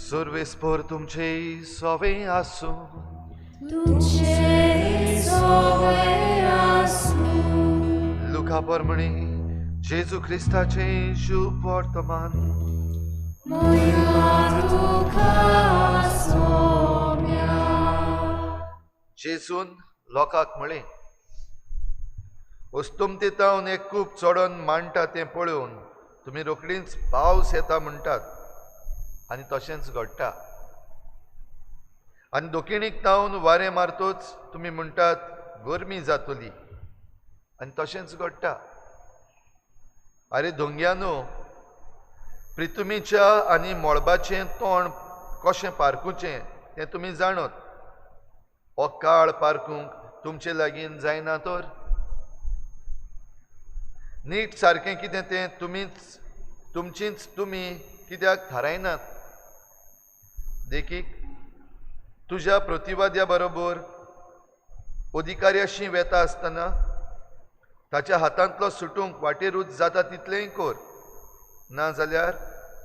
सर्वेस्पर तुमचे सवे आसूं. लुका प्रमाणे जेजू क्रिस्ताचें शुभ वर्तमान. जेजून लोकांक म्हळें, अस्तुमतेतावन एक कूप चडोन मांडटा तें पळोवन तुमी रोखडीच पावस येता म्हणटात आनी तशेंच घडटा. आनी दक्षिणेक तावन वारें मारतोच तुमी म्हणटात गरमी जातली आनी तशेंच घडटा. आरे धोंग्यानो, प्रितुमीच्या आनी मळबाचें तोंड कशें पारखुचें तें तुमी जाणत. हो काळ पारखूंक तुमचे लागीं जायना तर? नीट सारकें कितें तें तुमीच तुमचीच तुमी कित्याक थारायनात? देखीक, तुज्या प्रतिवाद्या बरोबर अधिकाऱ्याशी वेता आसतना ताच्या हातांतलो सुटूंक वाटेरूच जाता तितलेंय कर, ना जाल्यार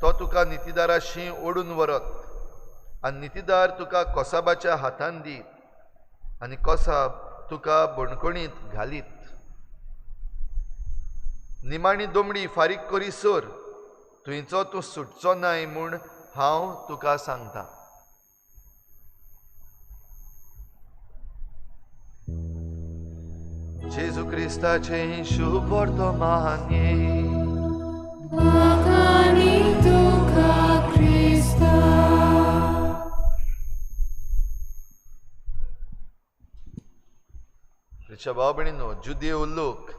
तो तुका नितीदाराशी ओडून व्हरत आनी नितीदार तुका कोसाबाच्या हातान दीत आनी कोसाब तुका बणकणींत घालीत. निमाणी दोमडी फारीक करी सर थंयचो तूं सुटचो नाय म्हूण हांव तुका सांगता. जेजू क्रिस्ताचें शुभ वर्तमान. मोगेश्या भाव भयणीनो, जुदेव लोक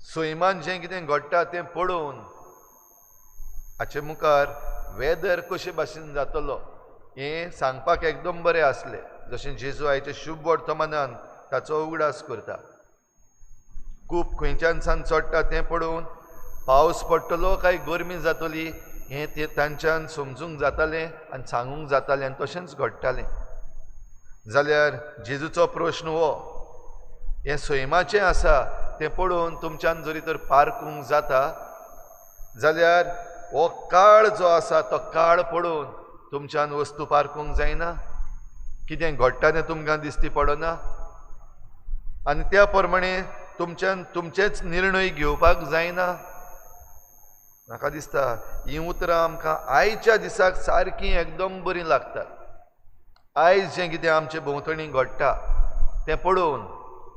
सैमान जें कितें घडटा तें पळोवन हाचे मुखार वेदर कशे भाशेन जातलो हें सांगपाक एकदम बरें आसलें. जशें जेजू आयच्या शुभ वर्तमानान ताचो उगडास करता. कूप खंयच्यान सान चडटा तें पळोवन पावस पडटलो काय गरमी जातली हें तें तांच्यान समजूंक जातालें आनी सांगूंक जातालें आनी तशेंच घडटालें. जाल्यार जेजूचो प्रश्न हो, हें सैमाचें आसा तें पळोवन तुमच्यान जरी तर पारकूंक जाता जाल्यार हो काळ जो आसा तो काळ पळोवन तुमच्यान वस्तू पारकूंक जायना, कितें घडटा तें तुमकां दिसती पडना आनी त्या प्रमाणे तुमच्यान तुमचेच निर्णय घेवपाक जायना. म्हाका दिसता हीं उतरां आमकां आयच्या दिसाक सारकीं एकदम बरीं लागतात. आयज जें कितें आमचे भोंवतणी घडटा तें पळोवन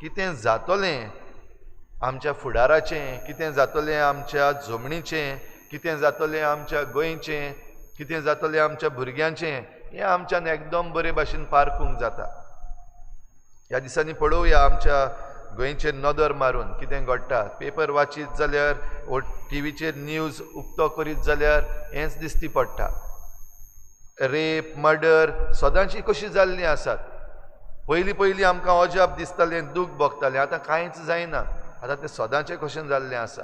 कितें जातलें आमच्या फुडाराचें, कितें जातलें आमच्या जमनीचें, कितें जातलें आमच्या गोंयचें, कितें जातलें आमच्या भुरग्यांचें हें आमच्यान एकदम बरे भाशेन पारखूंक जाता. ह्या दिसांनी पळोवया आमच्या गोंयचेर नदर मारून कितें घडटा. पेपर वाचीत जाल्यार वो टिवीचेर न्यूज उक्तो करीत जाल्यार हेंच दिसती पडटा. रेप मर्डर सदांची कशी जाल्लीं आसात. पयलीं पयलीं आमकां अजाप दिसतालें, दूख भोगतालें, आतां कांयच जायना, आतां तें सदांचें कशें जाल्लें आसा.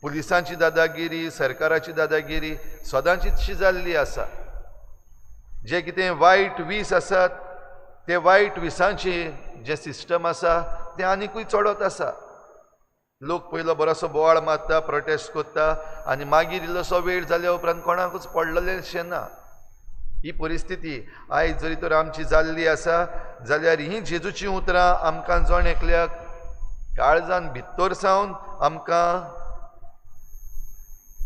पुलिसांची दादागिरी, सरकाराची दादागिरी सदांचीच जाल्ली आसा. जे कितें वायट वीस आसात ते वायट विसांची जें सिस्टम आसा तें आनिकूय चडत आसा. लोक पयलो बरोसो बोवाळ मारता, प्रोटेस्ट करता आनी मागीर इल्लोसो वेळ जाल्या उपरांत कोणाकूच पडलेलेंशें ना. ही परिस्थिती आयज जरी तर आमची जाल्ली आसा जाल्यार हीं जेजूचीं उतरां आमकां जण एकल्याक काळजान भितर सावन आमकां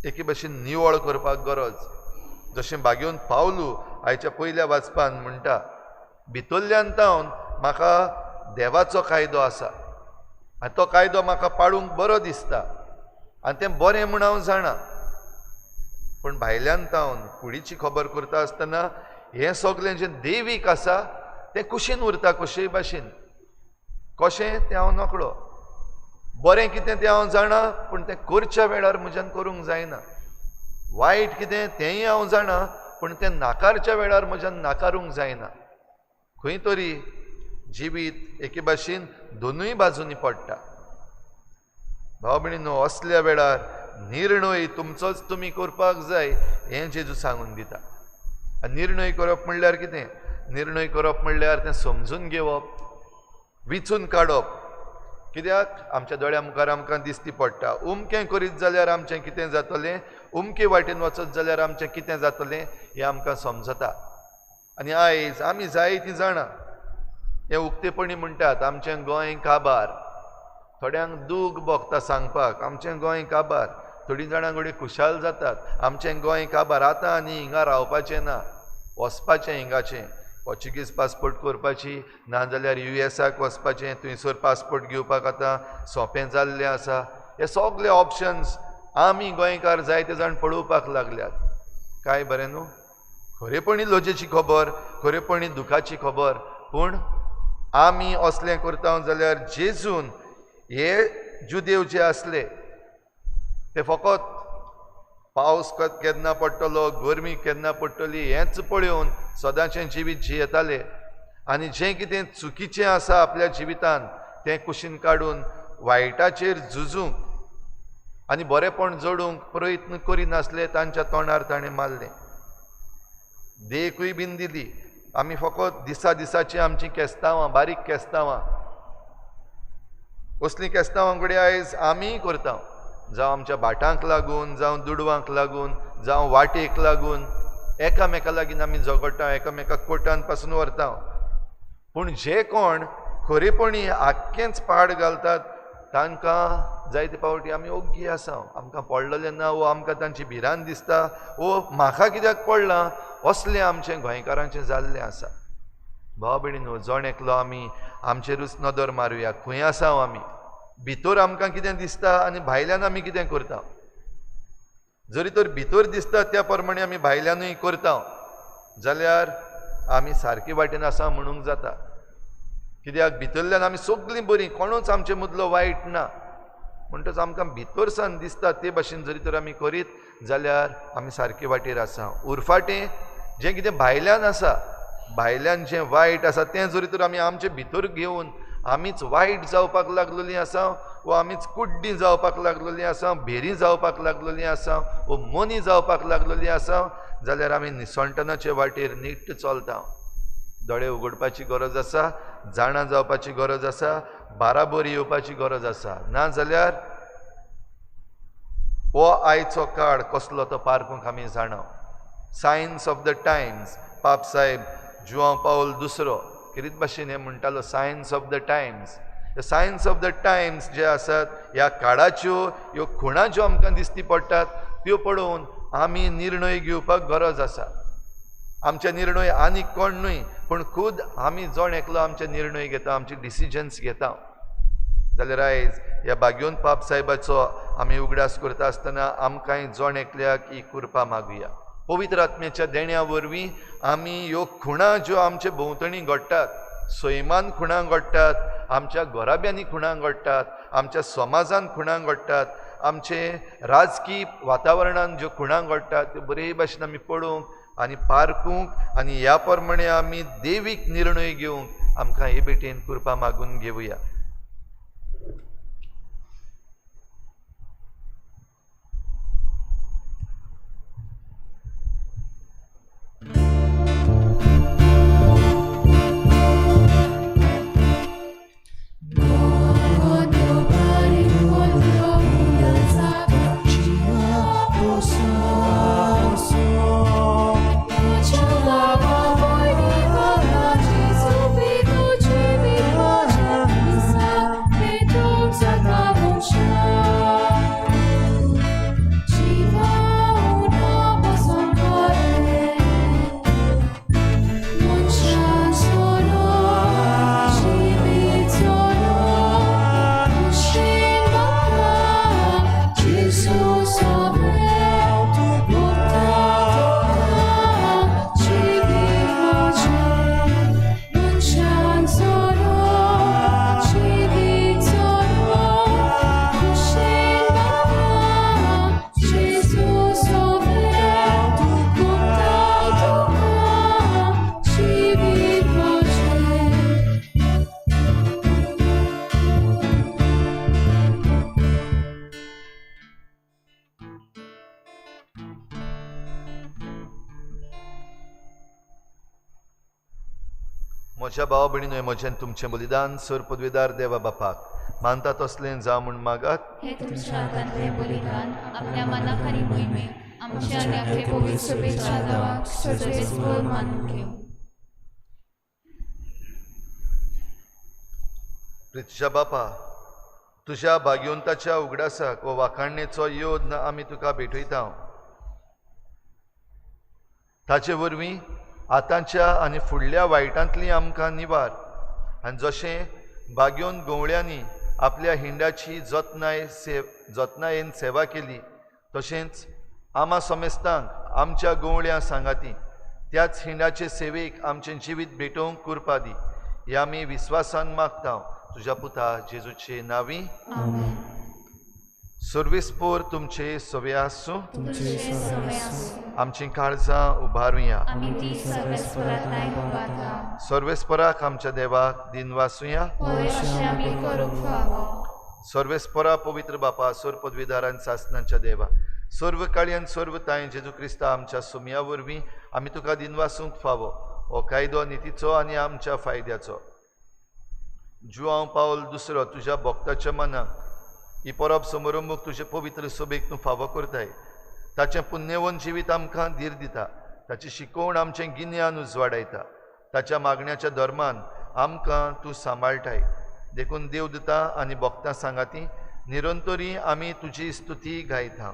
एके भशेन निवळ करपाक गरज. जशें भागेवन पावलू आयच्या पयल्या वाचपान म्हणटा, भितरल्यान तावन म्हाका देवाचो कायदो आसा आनी तो कायदो म्हाका पाळूंक बरो दिसता आनी तें बरें म्हूण हांव जाणा, पूण भायल्यान तावन कुडीची खबर करता आसतना हें सगळें जें देवीक आसा तें कुशीन उरता कशेय भाशेन. कशें तें हांव नकळो, बरें कितें तें हांव जाणा पूण तें करच्या वेळार म्हज्यान करूंक जायना. वायट कितें तेंय हांव जाणा पूण तें नाकारच्या वेळार म्हज्यान नाकारूंक जायना. खंय तरी जिवीत एके भाशेन दोनूय बाजूंनी पडटा. भाव भयणीनो, असल्या वेळार निर्णय तुमचोच तुमी करपाक जाय हें जेजू सांगून दिता. आनी निर्णय करप म्हणल्यार कितें? निर्णय करप म्हणल्यार तें समजून घेवप, विचून काडप. कित्याक आमच्या दोळ्या मुखार आमकां दिसती पडटा उमकें करीत जाल्यार आमचें कितें जातलें, उमके वाटेन वचत जाल्यार आमचें कितें जातलें हें आमकां समजता. आनी आयज आमी जायतीं जाणां हें उक्तेपणी म्हणटात आमचें गोंय काबार. थोड्यांक दूख भोगता सांगपाक आमचें गोंय काबार, थोडीं जाणां घडये खुशाल जातात आमचें गोंय काबार, आतां आनी हिंगा रावपाचें ना, वचपाचें हिंगाचें, पोर्चुगीज पासपोर्ट करपाची, नाजाल्यार युएसाक वचपाचें, थंयसर पासपोर्ट घेवपाक आतां सोंपें जाल्लें आसा. हे सगळे ऑप्शन्स आमी गोंयकार जायते जाण पळोवपाक लागल्यात. काय बरें न्हू? खरेपणी लजेची खबर, खरेपणी दुखाची खबर, पूण आमी असलें करता जाल्यार जेजून हे जुदेव जे आसले ते फकत पावस केन्ना पडटलो, गरमी केन्ना पडटली हेंच पळोवन सदांचें जिवीत जियेताले आनी जें कितें चुकीचें आसा आपल्या जिवितान तें कुशीन काडून वायटाचेर झुजूंक आनी बरेंपण जोडूंक प्रयत्न करिनासले. तांच्या तोंडार ताणें मारलें, देखूय बीन दिली. आमी फकत दिसा दिसाचीं आमचीं केस्तांवां, बारीक केस्तांवां, असलीं केस्तांवां घडये आयज आमीय करता, जावं आमच्या भाटांक लागून, जावं दुडवांक लागून, जावं वाटेक लागून एकामेका लागीं आमी झगडटा, एकामेका कोर्टान पासून व्हरता. पूण जे कोण खरेपणी आख्खेंच पाड घालतात तांकां जायते फावटी आमी ओग्गी आसा, आमकां पडलेलें ना, वो आमकां तांची भिरांत दिसता, वो म्हाका कित्याक पडलां, असलें आमचें गोंयकारांचें जाल्लें आसा. भाव भयणीनो, जण एकलो आमी आमचेरूच नदर मारुया, खंय आसा आमी, भितर आमकां कितें दिसता आनी भायल्यान आमी कितें करता. जरी तर भितर दिसता त्या प्रमाणे आमी भायल्यानूय करता जाल्यार आमी सारकी वाटेन आसा म्हणूंक जाता. कित्याक भितरल्यान आमी सगळीं बरीं, कोणूच आमचे मदलो वायट ना. म्हणटच आमकां भितर सावन दिसता ते भाशेन जरी तर आमी करीत जाल्यार आमी सारके वाटेर आसा. उरफाटें जें कितें भायल्यान आसा, भायल्यान जें वायट आसा तें जरी तर आमी आमचे भितर घेवन आमीच वायट जावपाक लागलेलीं आसा वो आमीच कुड्डीं जावपाक लागलेलीं आसा, भेरी जावपाक लागलेलीं आसा वो मोनी जावपाक लागलेलीं आसा जाल्यार आमी निसणटनाचे वाटेर नीट चलता. दोळे उगडपाची गरज आसा, जाणा जावपाची गरज आसा, बाराबर येवपाची गरज आसा. ना जाल्यार हो आयचो काळ कसलो तो पारखूंक आमी जाणा. सायन्स ऑफ the times, पाप साहेब जुआंव पावल दुसरो किरीत भाशेन हें म्हणटालो, science of the times. Science of the times जे आसात ह्या काळाच्यो ह्यो खुणा ज्यो आमकां दिसती पडटात त्यो पळोवन आमी निर्णय घेवपाक गरज आसा. आमचे निर्णय आनीक कोण न्हय पूण खूद आमी जण एकलो आमचे निर्णय घेता, आमचे डिसिजन्स घेता. जाल्यार आयज ह्या भाग्योन पाप साहेबाचो आमी उगडास करता आसतना आमकांय जण एकल्याक ही कृपा मागुया. पवित्र आत्म्याच्या देण्या वरवीं आमी ह्यो खुणा ज्यो आमचे भोंवतणी घडटात, सैमान खुणां घडटात, आमच्या घराब्यांनी खुणां घडटात, आमच्या समाजान खुणां घडटात, आमचे राजकीय वातावरणान ज्यो खुणां घडटात त्यो बरे भाशेन आमी पळोवंक आनी पारखूंक आनी ह्या प्रमाणे आमी देवीक निर्णय घेवंक आमकां हे भेटेन कृपा मागून घेवया. म्हज्या भाव भयणीनो, म्हजें तुमचें बलिदान सर पदवेदार देवा बापाक मानता तसलें जावं म्हूण मागात. हे तुमच्या हातांतलें बलिदान आपल्या मनाक आनी मोहिमेक आमच्या आनी आख्खे पवित्र सभेच्या देवाक सर्वेस्पर मानून घेवं. प्रितीच्या बापा, तुज्या भाग्यवंताच्या उगडासाक वो वाखाणणेचो योद्न आमी तुका भेटयता. ताचे वरवीं आतांच्या आनी फुडल्या वायटांतली आमकां निवार आनी जशें बागेवन गवळ्यांनी आपल्या हिंडाची जतनायेन सेवा केली तशेंच आमा समेस्तांक आमच्या गवळ्यां सांगाती त्याच हिंडाचे सेवेक आमचें जिवीत भेटोवंक कृपा दी. हे आमी विस्वासान मागता तुज्या पुता जेजूचे नांवी. सर्वेस्पोर तुमचे सवे आसूं. आमची काळजां उबारुया. सर्वेस्पराक आमच्या देवाक दिनवासुया. सर्वेस्परा पवित्र बापा, सर्व पदवीदार आनी सासनांच्या देवा, सर्व काळी आनी सर्व तांय जेजू क्रिस्ता आमच्या सुमया वरवीं आमी तुका दिनवासूंक फावो. हो कायदो नितीचो आनी आमच्या फायद्याचो. जुआंव पावल दुसरो तुज्या भक्ताच्या मनाक ही परब समारंभूक तुजे पवित्र सभेक तूं फावो करताय. ताचें पुण्यवन जिवीत आमकां धीर दिता, ताची शिकोवण आमचें गिन्यान उजवाडायता, ताच्या मागण्याच्या धर्मान आमकां तूं सांबाळटाय. देखून देव दिता आनी भक्तां सांगाती निरंतरी आमी तुजी स्तुती गायता.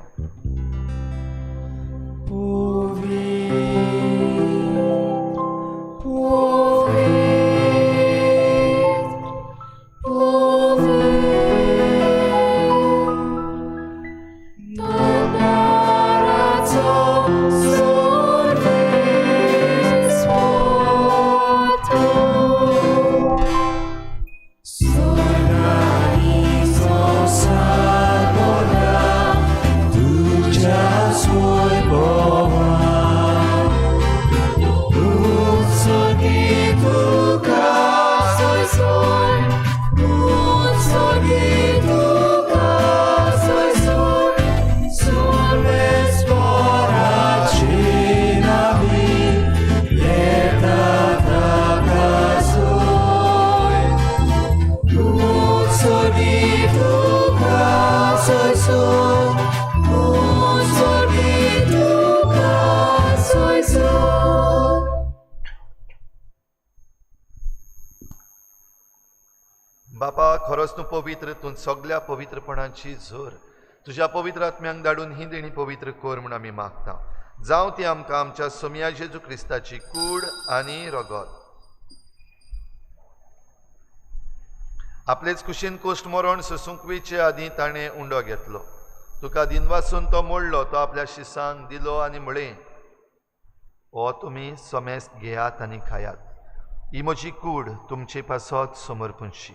बापा, खरोच तूं पवित्र, तूं सगल्या पवित्रपणाची झर. तुज्या पवित्र आत्म्यांक धाडून ही देणी पवित्र कर म्हूण आमी मागता. जावं ती आमकां आमच्या सोमया जेजू क्रिस्ताची कूड आनी रगत. आपलेच कुशीन कोश्ट मरण सोसूंक वयचे आदीं ताणें उंडो घेतलो. तुका दिनवासून तो मोडलो, तो आपल्या शिसांक दिलो आनी म्हळें, हो तुमी समेस्त घेयात आनी खायात, ही म्हजी कूड तुमचे पासत समर्पणशी.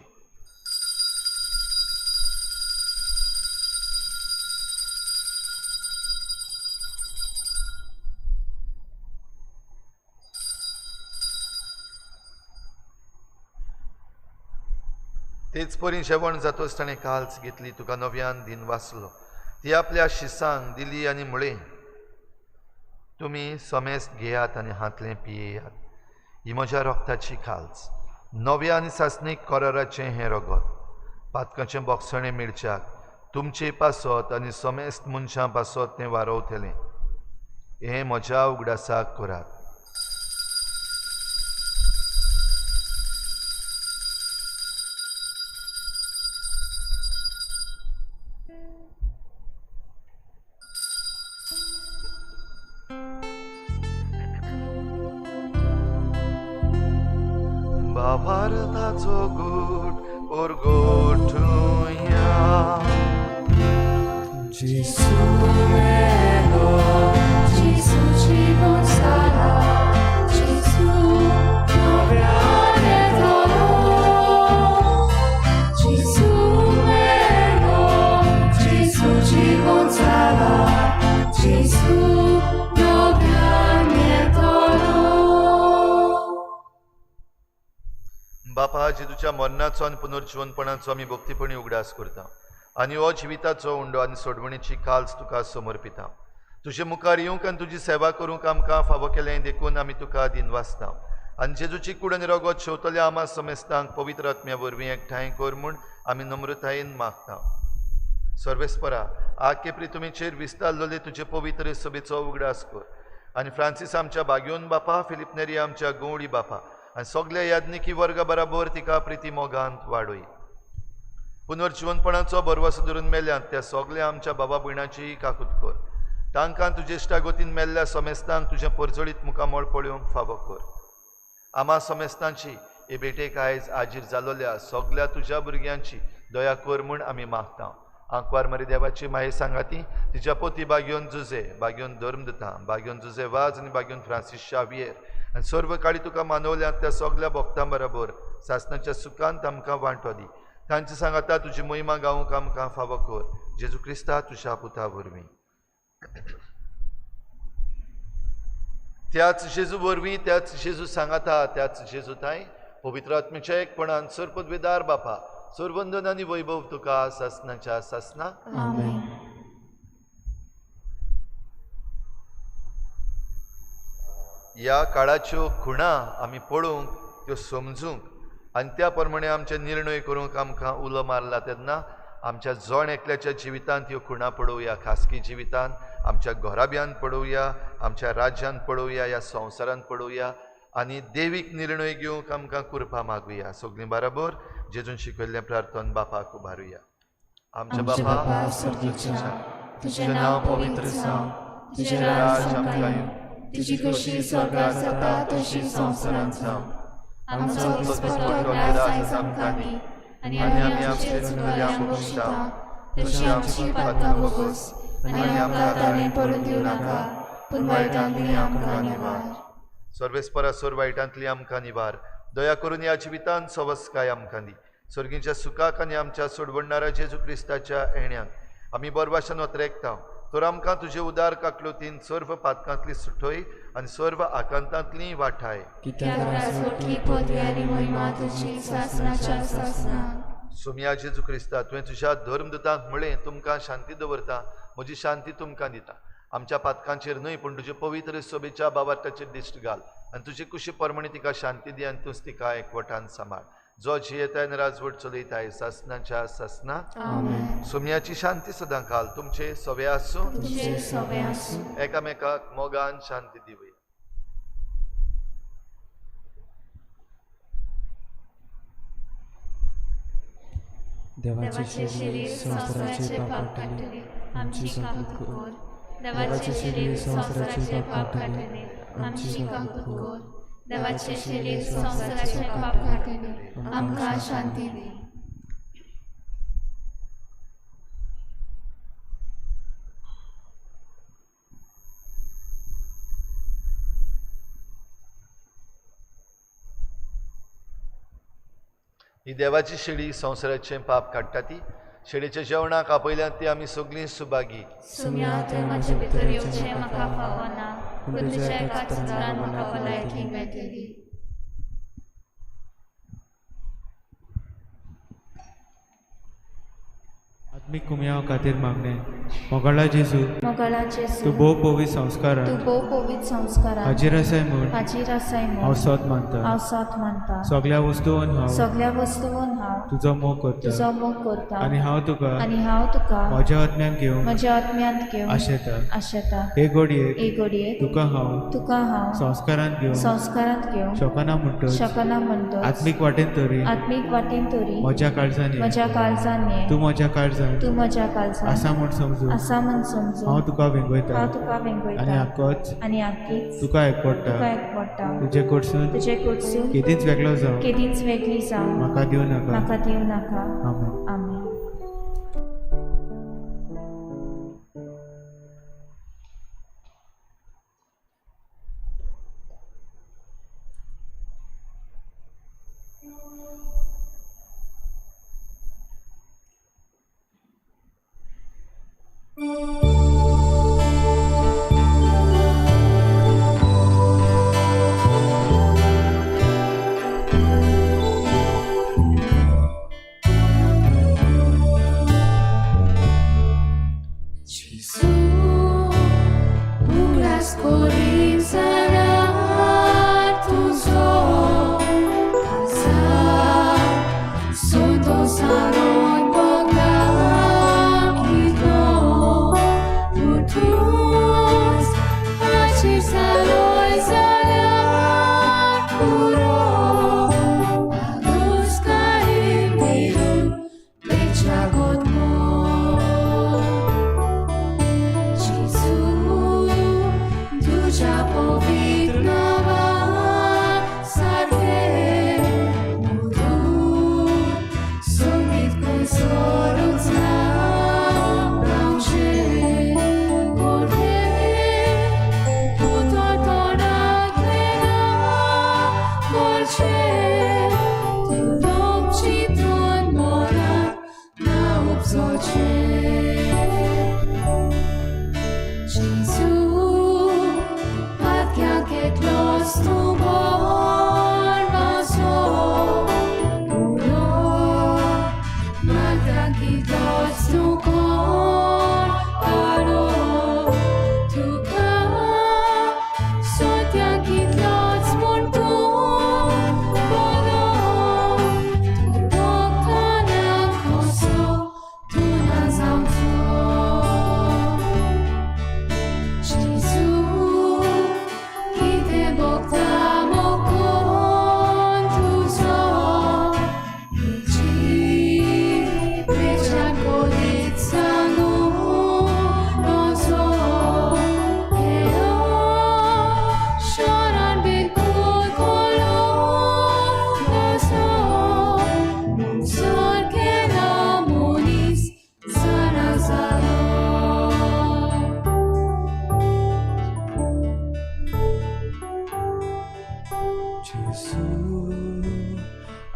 तेच परी जेवण जातोच ताणें काल्स घेतली, तुका नव्यान दिन वाचलो, ती आपल्या शिसांक दिली आनी म्हळें, तुमी समेस्त घेयात आनी हांतलें पियेयात, ही म्हज्या रोगताची खाल्स, नव्या आनी सासणीक कराराचें हें रगत, पातकाचें बोगसणें मेळच्याक तुमचे पासत आनी समेस्त मनशां पासत तें वारोवतलें. हें म्हज्या उगडासाक करात. भारताचो गूट ओरगोटुया Gesù melo, Gesù ci consola, Gesù noviane dolor. Gesù melo, Gesù ci consola, Gesù noviane dolor. बापा, जेजूच्या मरणाचो आनी पुनर्जिवनपणाचो आमी भक्तीपणी उगडास करता आनी हो जिविताचो उंडो आनी सोडवणीची काल्स तुका समर्पिता. तुजे मुखार येवंक आनी तुजी सेवा करूंक आमकां फावो केलें देखून आमी तुका दिनवासता. आनी जेजूची कूड आनी रगत शेवतल्या आमा समेस्तांक पवित्र आत्म्या वरवीं एकठांय कर म्हूण आमी नम्रतायेन मागता. सर्वेस्परा, आके प्रितुमीचेर विस्तारलेले तुजे पवित्र सभेचो उगडास कर आनी फ्रांसीस आमच्या बाग्योन बापा, फिलिप नेरी आमच्या गवळी बापा आनी सगल्या याज्ञिकी वर्गा बराबर तिका प्रिती मोगांत वाडय. पुनर्जिवनपणाचो भरवसो धरून मेल्यांत त्या सगल्या आमच्या बाबा भयणाची काकूत कर. तांकां तुजे इश्टागतीन मेल्ल्या समेस्तांक तुजें परजळीत मुखामळ पळोवंक फावो कर. आमा समेस्तांची हे भेटेक आयज आजीर जालोल्या सगल्या तुज्या भुरग्यांची दया कर म्हूण आमी मागता. आंकवार मरी देवाची माये सांगाती तिच्या पोती बाग्योन जुजे, बाग्योन धर्मदता, बाग्योन जुजे वाज आनी बाग्योन फ्रांसीस शावियर आनी सर्व काळी तुका मानवल्यात त्या सगल्या भक्तां बराबर सासणाच्या सुखांत आमकां वांटो दी. तांचे सांगाता तुजी महिमा गावंक आमकां फावो कर. जेजू क्रिस्ता तुज्या पुता वरवीं. त्याच जेजू वरवीं, त्याच जेजू सांगाता, त्याच जेजू थांय पवित्र आत्म्याच्या एकपणान सर्वपदवेदार बापा, सर्वंदन आनी वैभव तुका सासणाच्या सासना. आमेन. ह्या काळाच्यो खुणा आमी पळोवंक, त्यो समजूंक आनी त्या प्रमाणे आमचे निर्णय करूंक आमकां उलो मारला तेन्ना आमच्या जण एकल्याच्या जिवितांत ह्यो खुणा पळोवया. खासगी जिवितांत, आमच्या घराब्यांत पळोवया, आमच्या राज्यांत पळोवया, ह्या संवसारांत पळोवया आनी देवीक निर्णय घेवंक आमकां कृपा मागुया. सगळीं बराबर जेजून शिकयल्लें प्रार्थन बापाक उबारुया. आमच्या बापा स्वर्गीच्या, तुजें नांव पवित्र जावं, तुजें राज आमकां येवं, तुजी खोशी स्वर्गार जाता तशी संवसारांत जावं. आमचो दिसपट्टो ग्रास आयज आमकां दी आनी आमी आमचे चुकल्यांक बक्षिता तशी आमची पातकां भोगोस आनी आमकां ताणें पडून दिवं नाका, पूण वायटांतली आमकां निवार. सर्वेस्परा, सोर वायटांतली आमकां निवार. दया करून ह्या जिवितांत सवस्काय आमकां दी. सर्गीच्या सुखाक आनी आमच्या सोडवणणारा जेजू क्रिस्ताच्या येण्याक आमी बरवाशान वत्रेकता. तर आमकां तुजे उदार काकलुतीन सर्व पातकांतली सुटय आनी सर्व आकांतांतली वाठाय. सोमया जेजू क्रिस्ता, तुवें तुज्या धर्मदूतांक म्हळें, तुमकां शांती दवरता, म्हजी शांती तुमकां दिता. आमच्या पातकांचेर न्हय पूण तुजे पवित्र सभेच्या बाबार्थाचेर दिश्ट घाल आनी तुजे कुशी प्रमाणे तिका शांती दी आनी तूंच तिका एकवटान सांबाळ. जो जियेताय आनी राजवट चलयताय सासणाच्या सासना. सोमयाची शांती सदां काल तुमचे सवे आसूं. एकामेकाक मोगान शांती दिवया. देवाचें शरीर संवसाराचें पाप काडटलें, आमची काकूत कर. देवाचें शरीर संवसाराचें पाप काडटलें, आमची काकूत कर. देवाचें शरीर संवसाराचें पाप काडटलें, आमकां शांती दी. ही देवाची शेळी संवसाराचें पाप काडटा ती शेळीच्या जेवणाक आपयल्यात ती आमी सगळीं सुभागी. सुम्या तुवें म्हजे भितर येवचें म्हाका फावना, पूण तुज्या एकाच उतरान म्हाका भलायकी मेळटली. आत्मीक कुमयाव खातीर मागणें. मोगाळा जेजू, मोगाळा जेजू, तूं भोव पवित्र संस्कारान, तूं भोव पवित्र संस्कारान हाजीर आसाय म्हूण, हाजीर आसाय म्हूण हांव सत मानता, हांव सत मानता. सगळ्या वस्तून हांव, सगळ्या वस्तून हांव तुजो मोग करता, तुजो मोग करता. आनी हांव तुका, आनी हांव तुका म्हज्या आत्म्यान घेवंक, म्हज्या आत्म्यांत घेवंक आशेता, आशेता. हे घडयेक, हे घडयेक तुका हांव, तुका हांव संस्कारांत घेवंक, संस्कारांत घेवंक शकना म्हणटच, शकना म्हणटच, आत्मीक वाटेन तरी, आत्मीक वाटेन तरी म्हज्या काळजान, म्हज्या काळजान ये, तूं म्हज्या काळजान, तूं म्हज्या काळजान आसा म्हूण समजून, आसा म्हूण समजून हांव तुका वेंगयता, हांव तुका वेंगयता. आनी आकोच, आनी आकीच तुका एकवटा, तुका एकवटा. तुजे कडसून, तुजे कडसून केदींच वेगळो जावं, केदींच वेगळी जावं म्हाका दिवं नाका, म्हाका दिवं नाका. आमेन. आमेन.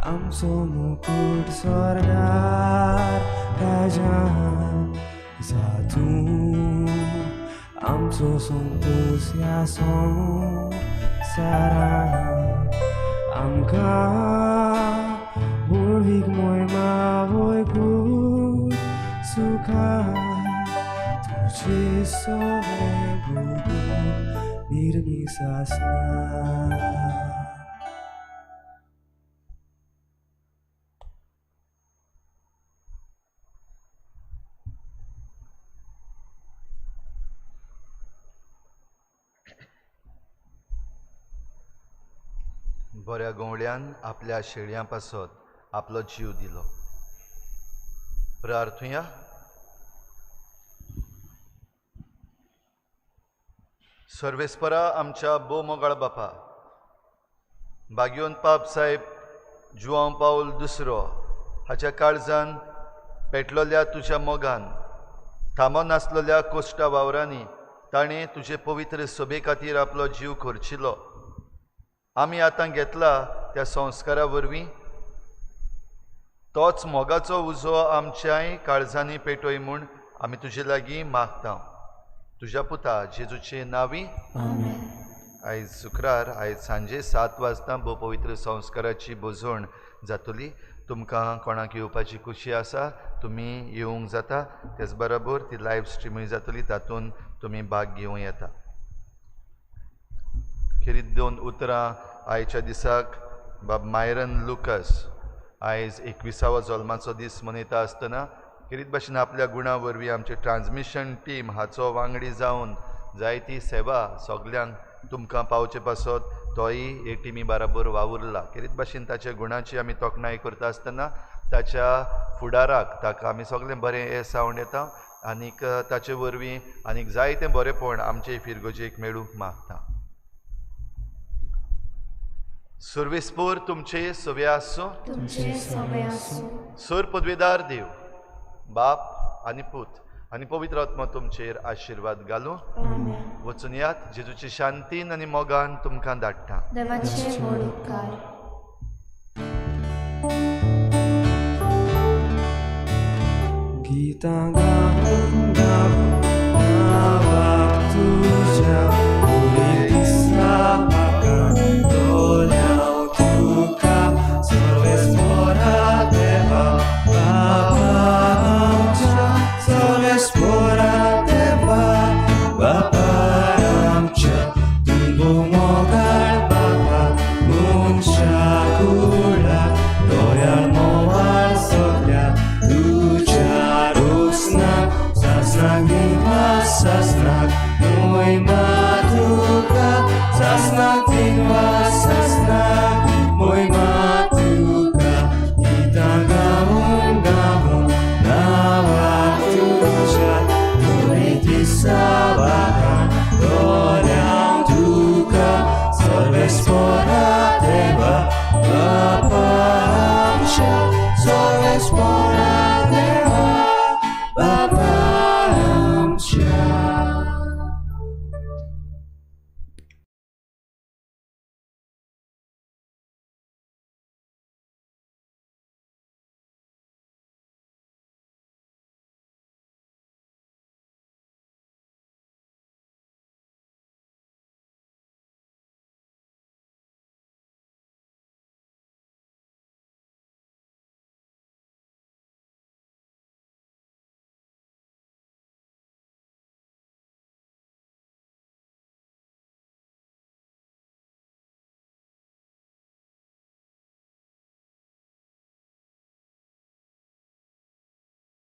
आमचो मुकूट स्वर्गार राजान जातूं आमचो संतोश ह्या संवसारान आमकां व्हडवीक मोयमा वयकून सुखा तुजे सगळें भोगूंक निर्मीस आसना. बऱ्या गवळ्यान आपल्या शेळयां पासत आपलो जीव दिलो. प्रार्थुया. सर्वेस्परा आमच्या भोव मोगाळ बापा, भाग्योन पाप साहेब जुआंव पावल दुसरो हाच्या काळजान पेटलोल्या तुज्या मोगान थांबो नासलेल्या कोश्टा वावरांनी ताणें तुजे पवित्र सभे खातीर आपलो जीव खर्चिलो. आमी आतां घेतला त्या संस्कारा वरवीं तोच मोगाचो उजो आमच्याय काळजांनी पेटोय म्हूण आमी तुजे लागीं मागता, तुज्या पुता जेजूचे नांवी. आयज शुक्रार, आयज सांजे 7 वाजता भोव पवित्र संस्काराची भोजवण जातली. तुमकां कोणाक येवपाची खुशी आसा तुमी येवंक जाता. तेच बरोबर ती लायव्ह स्ट्रिमूय जातली, तातूंत तुमी भाग घेवं येता. खेरीत 2 उतरां आयच्या दिसाक बाब मायरन लुकस आयज 21वो जल्माचो दीस मनयता आसतना खेरीत भाशेन आपल्या गुणा वरवीं आमचे ट्रान्समिशन टीम हाचो वांगडी जावन जायती सेवा सगल्यांक तुमकां पावचे पासत तोय हे टिमी बराबर वावुरला. खेरीत भाशेन ताच्या गुणाची आमी तोखणाय करता आसतना ताच्या फुडाराक ताका आमी सगळें बरें येस सावंड येता आनीक ताचे वरवीं आनीक जायतें बरेंपण आमचे फिरगोजेक मेळूंक मागता. सर्वेस्पोर तुमचे सवे आसूं, तुमचे सवे आसूं. सर पदवेदार देव बाप आनी पूत आनी पवित्र आत्मा तुमचेर आशिर्वाद घालूं. वचून यात, जेजूची शांतीन आनी मोगान तुमकां धाडटा. देवाचे व्हड उपकार. गीतां गावन गावन